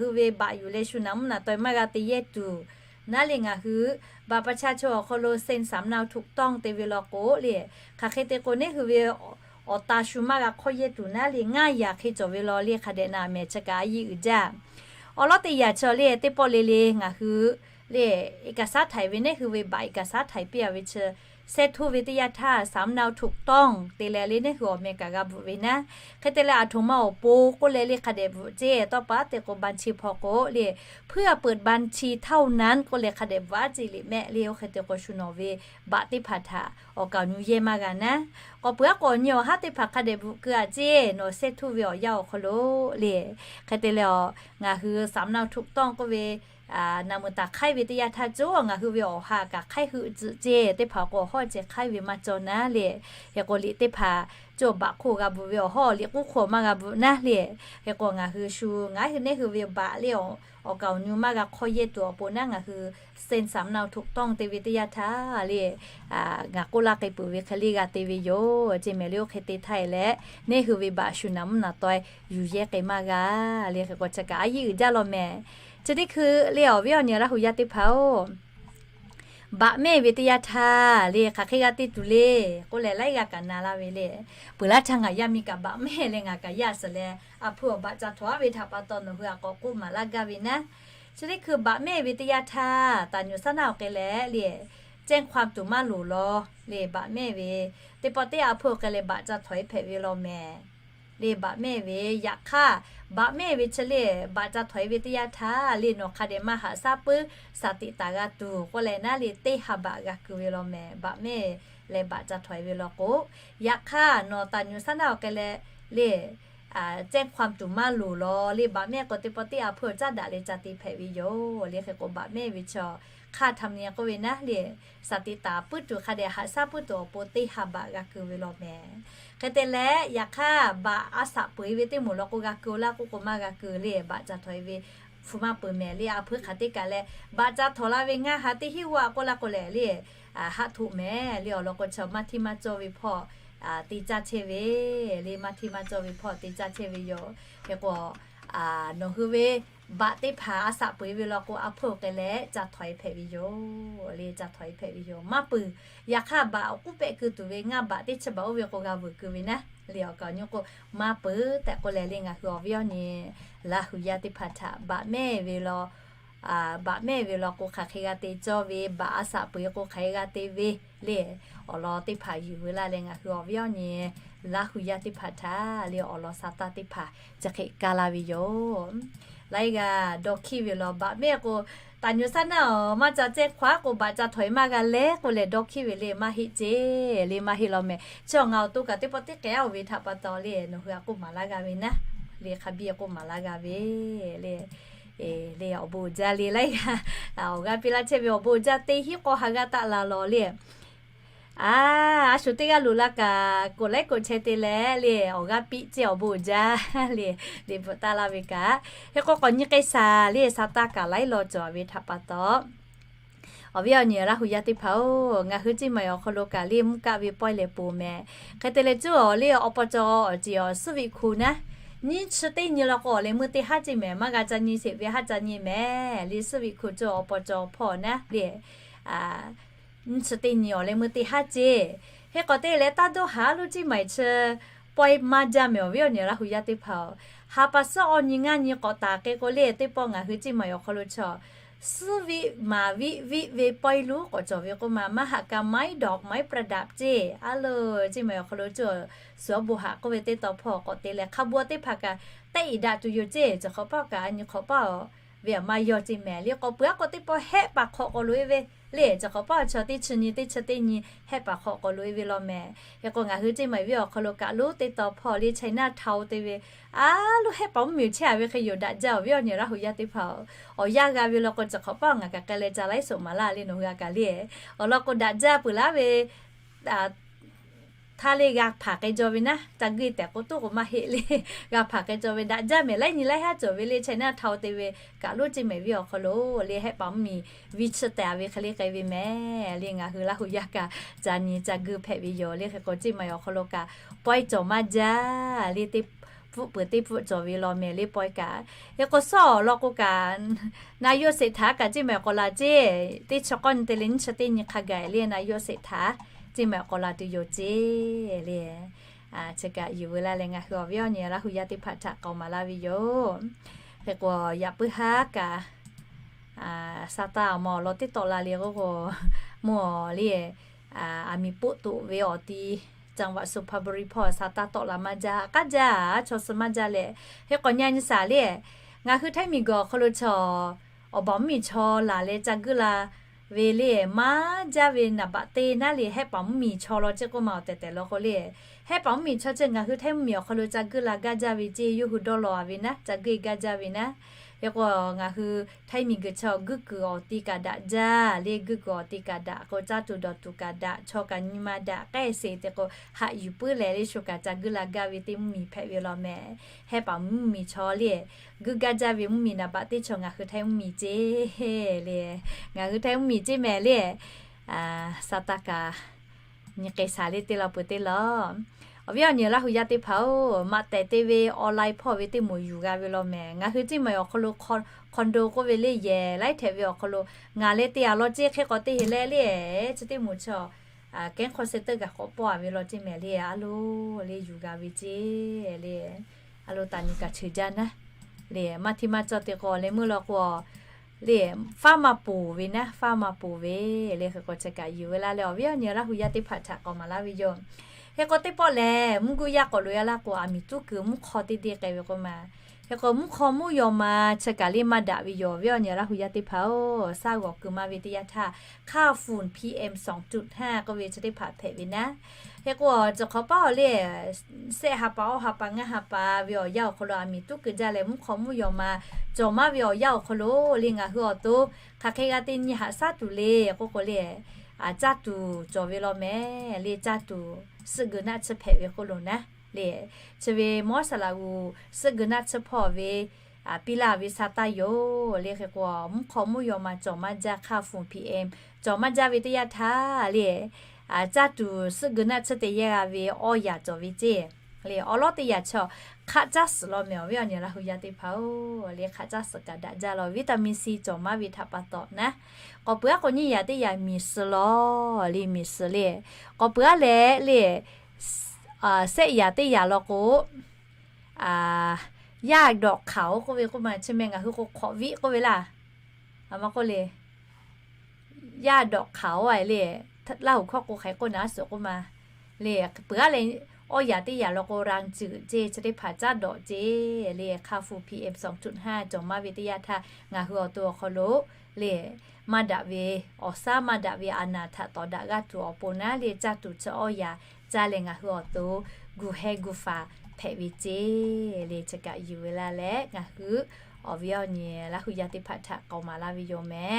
hui ve บัตร yuˬ leh shu naˍ mvuhˇ naˍ taweh maˇ g'a te yehˇ tuˬ naˉ le, ngaˬ hui บัตรประชาชน awˬ hk'aw lo เซ็น สำเนาถูกต้อง te ve law k'o le, hk'aˬ hk'e te k'o nehˉ hui ve awˬ ta shu maˇ g'a hk'awˇ yehˇ tuˬ naˉ le, ngaˇ yaꞈ hk'e cawˬ ve law le, hk'a dehꞈ naˍ mehˍ chi kaꞈ a yiˇ uiˍ jaˇ. Awˬ lawn teˇ yanˇ chi le, teˇ pawˆ le le ngaˬ hui le, เอกสารถ่าย ve nehˉ hui ve บัตร เอกสารถ่าย piˇ a ve chi เซ็น htuˇ ve tež yanˇ htaˇ สำเนาถูกต้อง te leh le nehˉ hui awˬ meh kaꞈ g'a bvuhꞈ ve naˉ. Hk'e te leh, aˬ htoꞈ ma awˬ pon k'oˆ leh le hk'a dehꞈ bvuhꞈ ceˇ, tawˇ pa teˇ k'o บัญชี hpawˇ k'o le, เพื่อเปิดบัญชีเท่านั้น k'oˆ leh hk'a dehꞈ bvuhꞈ a ceˇ le mehˆ le. Oˇ hk'e te k'o, shu nawˬ ve บัตร teˇ hpaˍ htaꞈ awˬ kaˍ awˬ nu yehˇ maˇ g'a naˉ. K'awꞈ peuˬ aˉ k'o, awˬ nyi awˬ haˉ teˇ hpaˍ hk'a dehꞈ bvuhꞈ keu a ceˇ, nawˬ เซ็น htuˇ ve awˬ yanˇ awˬ hk'aw lo le, hk'e te leh, ngaˬ hui สำเนาถูกต้อง k'oˆ ve naˍ meuˍ taˍ hk'aiˉ ve teˇ yanˇ htaˇ cawˬ, ngaˬ hui ve awˬ ha kaꞈ hk'aiˉ heuˆ tcuhꞈ ceˇ, teˇ hpaˍ k'o awˬ hawˉ ceh hk'aiˉ ve maˇ cawˬ naˉ le. Hk'e k'o, liꞈ teˇ hpaˍ cawˬ บัตร hk'oˆ g'a bvuhꞈ ve, awˬ hawˉ liꞈ k'uˉ hk'oˆ maˇ g'a bvuhꞈ naˉ le. Hk'e k'o, ngaˬ hui shu ngaˬ hui nehˉ hui ve บัตร le, awˬ kaˍ awˬ nu maˇ g'a hk'awˇ yehˇ tuˬ awˬ pon naˉ, ngaˬ hui เซ็น สำเนาถูกต้อง te ve teˇ yanˇ htaˇ le, ngaˬ k'oˆ laˇ k'ai peuˬ ve hk'e le g'a te ve yoˬ ceˇ mehˍ le. Oˇ hk'e te htaˇ e leh, nehˉ hui ve บัตร shu naˍ mvuhˇ naˍ taweh yuˬ yehˇ k'ai maˇ g'a le. Hk'e k'o, chi kaꞈ a yiˇ uiˍ jaˇ law mehˍ. Chi teˇ hkui le, awˬ viˉ awˬ nyi Laˇ hu yaˇ teˇ hpaˍ-oˬ, บัตร mehˆ ve teˇ yanˇ htaˇ le, hk'aˬ hk'e g'a te tuˬ le k'oˆ leh, laiˉ g'aˇ kaꞈ na laˇ ve le. Peuˬ laˇ htaˇ ngaˬ yaˇ miˇ kaꞈ บัตร mehˆ leh ngaˬ kaꞈ yaˇ suhˍ leh, a hpu awˬ บัตร ca htawnˍ a ve htaꞈ pa taw nawˬ hui a k'awꞈ k'oˆ maˍ laˇ gaˇ ve naˉ. Chi teˇ hkui บัตร mehˆ ve teˇ yanˇ htaˇ, ตำรวจ สถานี awˬ hk'e leh le, แจ้งความ tuˬ maˇ loˍ law le, บัตร mehˆ ve teˇ pawˆ teˇ a hpu awˬ hk'e leh บัตร ca htawnˍ e hpehꞈ ve law mehˍ. Le บัตร mehˆ ve, yaꞈ hk'aˇ บัตร mehˆ ve chi le, บัตร ca htawnˍ e ve teˇ yanˇ htaˇ le, nawˬ hk'a dehꞈ maˇ haꞈ shaˉ puiˉ สติ taˍ g'a tuˬ k'oˆ leh naˉ le, teˇ ha บัตร g'a keu ve law mehˍ. บัตร mehˆ leh บัตร ca htawnˍ e ve law k'o, yaꞈ hk'aˇ nawˬ ตำรวจ สถานี awˬ hk'e leh le, แจ้งความ tuˬ maˇ loˍ law le, บัตร mehˆ k'o teˇ pawˆ teˇ a hpu caˉ daꞈ leh ca te hpehꞈ ve yoˬ le. Hk'e k'o, บัตร mehˆ ve chi awˬ hk'aˇ htaꞈ meh k'oˆ ve naˉ le, saˍtiꞈ taˍ puiˉ tuˬ hk'a dehꞈ haꞈ shaˉ puiˉ tuˬ awˬ pon teˇ ha baꞈ g'a keu ve law meh. Hk'e te leh, yaꞈ hk'aˇ baꞈ a shaꞈ peu-eˬ ve teˇ moˍ law k'o g'a keu-o laˇ k'oˆ k'o maˇ g'a keu le, baꞈ ca htawnˍ-e ve hpu maˇ peuˬ mehˍ le. A hpui hk'aˬ teˇ kaꞈ leh baꞈ ca htawnˍ la ve ngaˇ ha teˇ hinˉ g'aˇ k'oˆ laˇ k'o lehˬ le, haˆ htoꞈ mehˍ le. Awˬ lawn k'o chaw maˇ hteˇ maˇ cawˇ ve hpawˇ te caˇ chehˇ ve le, maˇ hteˇ maˇ cawˇ ve hpawˇ te caˇ chehˇ ve yoˬ. Hk'e k'o, nawˬ hui ve baꞈ teˇ hpaˍ a shaꞈ peu-eˬ ve law k'o a hpui k'ai leh ca htawnˍ-e hpehꞈ ve yoˬ le, ca htawnˍ-e hpehꞈ ve yoˬ. Maˇ peuˬ, yaꞈ hk'aˇ baꞈ awˬ k'uˉ pehꞈ keu tuˬ ve ngaˇ baꞈ teˇ chi baꞈ oˇ ve k'o g'a vuiˬ keu ve naˉ le. Awˬ kaˍ awˬ nyi k'o maˇ peuˬ tehꞈ k'oˆ leh le, ngaˬ hui awˬ viˉ awˬ nyi Laˇ hu yaˇ teˇ hpaˍ htaꞈ baꞈ mehˇ ve law, baꞈ mehˇ ve law k'o hk'aˬ hk'e g'a te cawˇ ve, baꞈ a shaꞈ peu-eˬ k'o hk'aˬ hk'e g'a te ve le, awˬ lawn teˇ hpaˍ yuˬ veu laˇ leh ngaˬ hui awˬ viˉ awˬ nyi Laˇ hu yaˇ teˇ hpaˍ htaꞈ le awˬ lawn sa taˇ teˇ hpaˍ chi hk'e kaˇ laˇ ve yoˬ. Laiˉ g'aˇ dawˇ hkiˇ ve law baꞈ mehˇ k'o, taˍ nyi saˉ naˉ maˇ ca cehˇ hk'aw k'o baꞈ ca htawnˍ-e maˇ g'a leh k'oˆ leh dawˇ hkiˇ ve le, maˇ heˆ ceˇ le, maˇ heˆ law meh. Chi awˬ ngaˬ awˬ to kaꞈ teˇ pawˆ teˇ k'ehˍ-a oˬ ve htaꞈ pa taw le, nawˬ hui a k'oˆ maˍ laˇ g'a ve naˉ le, hk'a biˇ k'oˆ maˍ laˇ g'a ve le. Le awˬ bon uiˍ jaˇ le laiˉ g'aˇ awˬ g'aˇ piˇ laˇ chehˇ ve awˬ bon uiˍ jaˇ teˇ hinˉ k'awˇ ha g'aˇ taˆ la law le. A, a shu teˇ g'aˇ loꞈ la kaꞈ กดไลค์ กดแชร์ te leh le awˬ g'aˇ piˇ ceˇ awˬ bon uiˍ jaˇ le, le bvuhꞈ taˆ laˇ ve kaꞈ. Hk'e k'o k'awꞈ nyi k'ai shaˍ le, sa taˇ kaꞈ laiˉ law cawˬ ve htaꞈ pa taw awˬ viˉ awˬ nyi Laˇ hu yaˇ teˇ hpaˍ-oˬ, ngaˬ hui Ceˇ maˬ awˬ hk'aw lo kaꞈ le mvuhˇ kaˆ ve pawehˇ lehˬ poˬ meh. Hk'e te leh cuˇ awˬ le awˬ paw caw awˬ ceˬ awˬ suhˉ viˆ hku naˉ, nyiˇ chi teˇ nyi law k'o awˬ leh meuˇ teˇ haˉ ceˇ mehˍ, maˇ g'a ca nyi sheˍ ve haˉ ca nyi mehˍ le, suhˉ viˆ hku cuˇ awˬ paw caw hpawˇ naˉ le nyiˇ chi teˇ nyi awˬ leh meuˇ teˇ haˉ ceˇ. Hk'e k'awꞈ te leh taˇ dawˇ haˍ lo Ceˇ maˬ chi pawehˇ maˇ jaˇ meh awˬ viˉ awˬ nyi Laˇ hu yaˇ teˇ hpaˍ-oˬ, ha pa suhˉ awˇ nyi ngaˇ nyi k'awꞈ taˍ k'e k'o le teˇ pawˆ ngaˬ hui Ceˇ maˬ awˬ hk'aw lo chaw suhˉ viˆ maˍ viˆ viˆ ve pawehˇ luˉ k'awꞈ cawˬ ve k'oˆ ma, maˇ haꞈ ka ไม้ดอก ไม้ประดับ ceˇ. A lo Ceˇ maˬ awˬ hk'aw lo cuˇ suhˉ awˬ bon haꞈ k'oˆ ve teˇ taw hpawˇ k'awꞈ te leh hk'a bon teˇ hpaˍ kaꞈ tehˆ iˍ daꞈ tuˬ yoˬ ceˇ. Cawˬ hk'awꞈ paˇ kaꞈ a nyi hk'awꞈ paˇ-oˬ ve aꞈ maˇ yawˇ ceˇ mehˍ le. K'awꞈ peuˬ-a k'o teˇ pawˆ hehˆ paˍ hk'awꞈ k'awꞈ loꞈ-e ve le. Cawˬ hk'awꞈ paˇ chaw teˇ chi nyi teˇ chi teˇ nyi hehˆ paˍ hk'awꞈ k'awꞈ loꞈ-e ve law meh. Hk'e k'o ngaˬ hui Ceˇ maˬ viˇ awˬ hk'aw lo kaꞈ lonˉ teˇ taw hpawˇ le China Town te ve a lonˉ hehˆ paˍ mvuhˇmiˬ chehˇ-a ve hk'e yoˬ daꞈ jaˇ awˬ viˉ awˬ nyi Laˇ hu yaˇ teˇ hpaˍ-oˬ. Awˬ yanˇ g'a ve law k'o cawˬ hk'awꞈ paˇ ngaˬ kaꞈ k'ai leh ca laiˉ soꞈ maˍ laˇ le nawˬ hui a kaꞈ le. Awˬ lawn k'o daꞈ jaˇ peuˬ laˇ ve htaˇ le g'a hpanˍ k'ai jaw ve naˉ, ca guˇ tehꞈ k'o toˇ k'o maˇ heˆ le. G'a hpanˍ k'ai jaw ve daꞈ jaˇ mehˍ. Laiˉ nyi laiˉ haˉ cawˬ ve le China Town te ve kaꞈ lonˉ Ceˇ maˬ viˇ awˬ hk'aw lo le hehˆ paˍ mvuhˇmiˬ viˇ chi tehꞈ-a ve hk'e le k'ai ve mehˍ le. Ngaˬ hui Laˇ hu yaˇ kaꞈ ca nyi ca guˇ hpehꞈ ve yoˬ le. Hk'e k'o Ceˇ maˬ awˬ hk'aw lo kaꞈ pawehˇ cawˬ maˇ jaˇ le, teˇ pfuhˆ peuˬ teˇ pfuhˆ cawˬ ve law meh le pawehˇ kaꞈ. Hk'e k'o suhˉ awˬ lawn k'o kaꞈ naˍ yoˇ seˍ htaꞈ kaꞈ Ceˇ maˬ awˬ k'aw la ceˇ, teˇ chi k'awˇ nyi te leh nyiˇ chi teˇ nyi hk'a gaˬ le naˍ yoˇ seˍ htaꞈ Ceˇ maˬ awˬ k'aw la tuˬ yoˬ ceˇ le. Chi kaꞈ yuˬ veu laˇ leh ngaˬ hui awˬ viˉ awˬ nyi Laˇ hu yaˇ teˇ hpaˍ htaꞈ k'awꞈ maˍ laˇ ve yoˬ. Hk'e k'o yaꞈ puiˉ haˉ kaꞈ sa taˇ awˬ ma awˬ lawn teˇ tawˆ la le k'oˆ k'o, mvuhˇ awˬ le aˬ miˍ poˆ toꞈ ve awˬ ti จังหวัดสุพรรณบุรี hpawˇ sa taˇ tawˆ la maˇ jaˇ, k'aˉ jaˇ, chaw suh maˇ jaˇ leh. Hk'e k'awꞈ nyi nyi shaˍ le, ngaˬ hui Htaiˇ miˬguiˬ awˬ hk'aw lo chaw awˬ baˬ mvuhˇmiˬ chaw laˬ leh ca guˇ la ve le maˇ jaˇ ve naˍ baꞈ te naˉ le, hehˆ paˍ mvuhˇmiˬ chaw law ceˇ k'oˆ ma awˬ tehˬ tehˬ law k'o le, hehˆ paˍ mvuhˇmiˬ chaw ceˇ ngaˬ hui Htaiˇ mvuhˇmiˬ awˬ hk'aw lo ca guˇ la gaˇ jaˇ ve ceˇ, yawˇ hui dawˇ law-a ve naˉ, ca guˇ-e gaˇ jaˇ ve naˉ. Hk'e k'o ngaˬ hui Htaiˇ miˬguiˬ chaw guˇ kuiˬ awˬ ti kaꞈ daꞈ jaˇ le, guˇ kuiˬ awˬ ti kaꞈ daꞈ k'o caˇ tuˬ dawˬ tuˬ kaꞈ daꞈ, chaw kaꞈ nyi ma daꞈ k'ehˆ sheˍ te k'o haꞈ yuˬ puiˉ leh le sho kaꞈ ca guˇ la gaˇ ve teˇ mvuhˇmiˬ hpehꞈ ve law meh. Hehˆ paˍ mvuhˇmiˬ chaw le guˇ gaˇ jaˇ ve mvuhˇmiˬ naˍ baꞈ teˇ chaw ngaˬ hui Htaiˇ mvuhˇmiˬ ceˇ le. Ngaˬ hui Htaiˇ mvuhˇmiˬ ceˇ mehˍ le. Sa taˇ kaꞈ nyi k'ai shaˍ le teˇ law peuˬ teˇ law. Awˬ viˉ awˬ nyi Laˇ hu yaˇ teˇ hpaˍ-oˬ, maꞈ tehˬ te ve online hpawˇ ve teˇ moˍ yuˬ g'a ve law meh. Ngaˬ hui Ceˇ maˬ awˬ hk'aw lo condo k'oˆ ve le yehˬ laiˉ htehꞈ ve awˬ hk'aw lo ngaˬ leh te-a law ceˇ. Hk'e k'awꞈ te heˍ leh le, chi teˇ moˍ chaw kehˉ hk'aw se teˇ g'aˇ k'awꞈ pawˆ-a ve law ceˇ mehˍ le, a lo le yuˬ g'a ve ceˇ le. A lo taˍ nyi kaꞈ cheuˬ jaˇ naˉ le, maˇ hteˇ maˇ cawˇ te k'o leh meuˇ law k'o le, faˉ maˇ poˬ ve naˉ, faˉ maˇ poˬ ve le. Hk'e k'o chi kaꞈ yuˬ veu laˇ leh awˬ viˉ awˬ nyi Laˇ hu yaˇ teˇ hpaˍ htaꞈ k'awꞈ maˍ laˇ ve yoˬ. Hk'e k'o teˇ pawˆ lehˬ mvuhˇ guˇ yaˇ k'awꞈ loꞈ-e laˇ k'o aˬ miˍ tuˉ kuiˬ mvuhˇ hk'aw teˇ deˇ k'ai ve k'oˆ ma. Hk'e k'o mvuhˇ hk'aw mvuhˇ yaw ma chi kaꞈ le maˇ daꞈ ve yoˬ. Viˉ awˬ nyi Laˇ hu yaˇ teˇ hpaˍ-oˬ, shaˉ g'awˬ keu maˇ ve teˇ yanˇ htaˇ, ค่าฝุ่น พีเอ็ม สองจุดห้า k'oˆ ve chi teˇ hpaˍ hpehꞈ ve naˉ. Hk'e k'o, tcuh hk'awꞈ paˉ awˬ le, shehˆ ha pa, awˇ ha pa, ngaˇ ha pa ve awˬ yanˇ awˬ hk'aw lo aˬ miˍ tuˉ keu jaˇ leh, mvuhˇ hk'aw mvuhˇ yaw ma cawˬ maˇ ve awˬ yanˇ awˬ hk'aw lo le, ngaˬ hui awˬ to hk'aˬ hk'e g'a te nyi haꞈ shaˉ tuˬ le k'oˆ k'o le, caˇ tuˬ cawˬ ve law mehˍ le. Caˇ tuˬ suhˆ geu naˆ tsuhˇ hpehꞈ ve k'oˆ lo naˉ le. Chi ve mawˇ saˍ laꞈ g'uˬ suhˆ geu naˆ tsuhˇ hpawˇ ve piˇ laˇ ve sha taˇ yoˬ le. Hk'e k'o, mvuhˇ hk'aw mvuhˇ yaw ma cawˬ maˇ jaˇ, ค่าฝุ่น พีเอ็ม cawˬ maˇ jaˇ ve teˇ yanˇ htaˇ le, caˇ tuˬ suhˆ geu naˆ tsuhˇ te yehˇ g'a ve awˇ yaꞈ cawˬ ve ceˇ le. Awˉ lawˉ teˇ yaꞈ chaw hk'aˆ caˇ suhˍ law mehˍ awˬ viˉ awˬ nyi Laˇ hu yaˇ teˇ hpaˍ-oˬ, le hk'aˆ caˇ suhˍ kaꞈ daꞈ jaˇ law, vitamin C cawˬ maˇ ve htaꞈ pa taw naˉ. K'awꞈ peuˬ aˉ k'o nyiˇ yaꞈ teˇ yaꞈ miˬ suhˍ law le, miˬ suhˍ le. K'awꞈ peuˬ aˉ leh le, shehˆ yaꞈ teˇ yaꞈ law k'o, yaˇ dawꞈ hk'aoˍ-oˬ k'oˆ ve k'oˆ ma, chi meh ngaˬ hui k'o hk'awꞈ viˆ k'oˆ ve laˇ. A ma k'oˆ le, yaˇ dawꞈ hk'aoˍ-oˬ le, Laˇ hu hkawˇ k'o hk'aˬ hk'e k'oˆ naˉ suhˍ k'oˆ ma le. Peuˬ aˉ leh, awˇ yaꞈ teˇ yaꞈ law k'o รังจืด ceˇ, chi teˇ hpaˍ caˇ dawꞈ ceˇ le. ค่าฝุ่น พีเอ็ม สองจุดห้า cawˬ maˇ ve teˇ yanˇ htaˇ ngaˬ hui awˬ to awˬ hk'aw lo le, maˇ daꞈ ve awˬ shaˉ maˇ daꞈ ve aˬ naˍ htaꞈ tawˍ daꞈ g'aˇ tuˬ awˬ pon naˉ le, caˇ tuˬ chi awˇ yaꞈ caˇ leh ngaˬ hui awˬ to guˬ heh guˬ faˍ hpehꞈ ve ceˇ le. Chi kaꞈ yuˬ ve laˇ leh ngaˬ hui awˬ viˉ awˬ nyi Laˇ hu yaˇ teˇ hpaˍ htaꞈ k'awꞈ maˍ laˇ ve yoˬ mehˍ.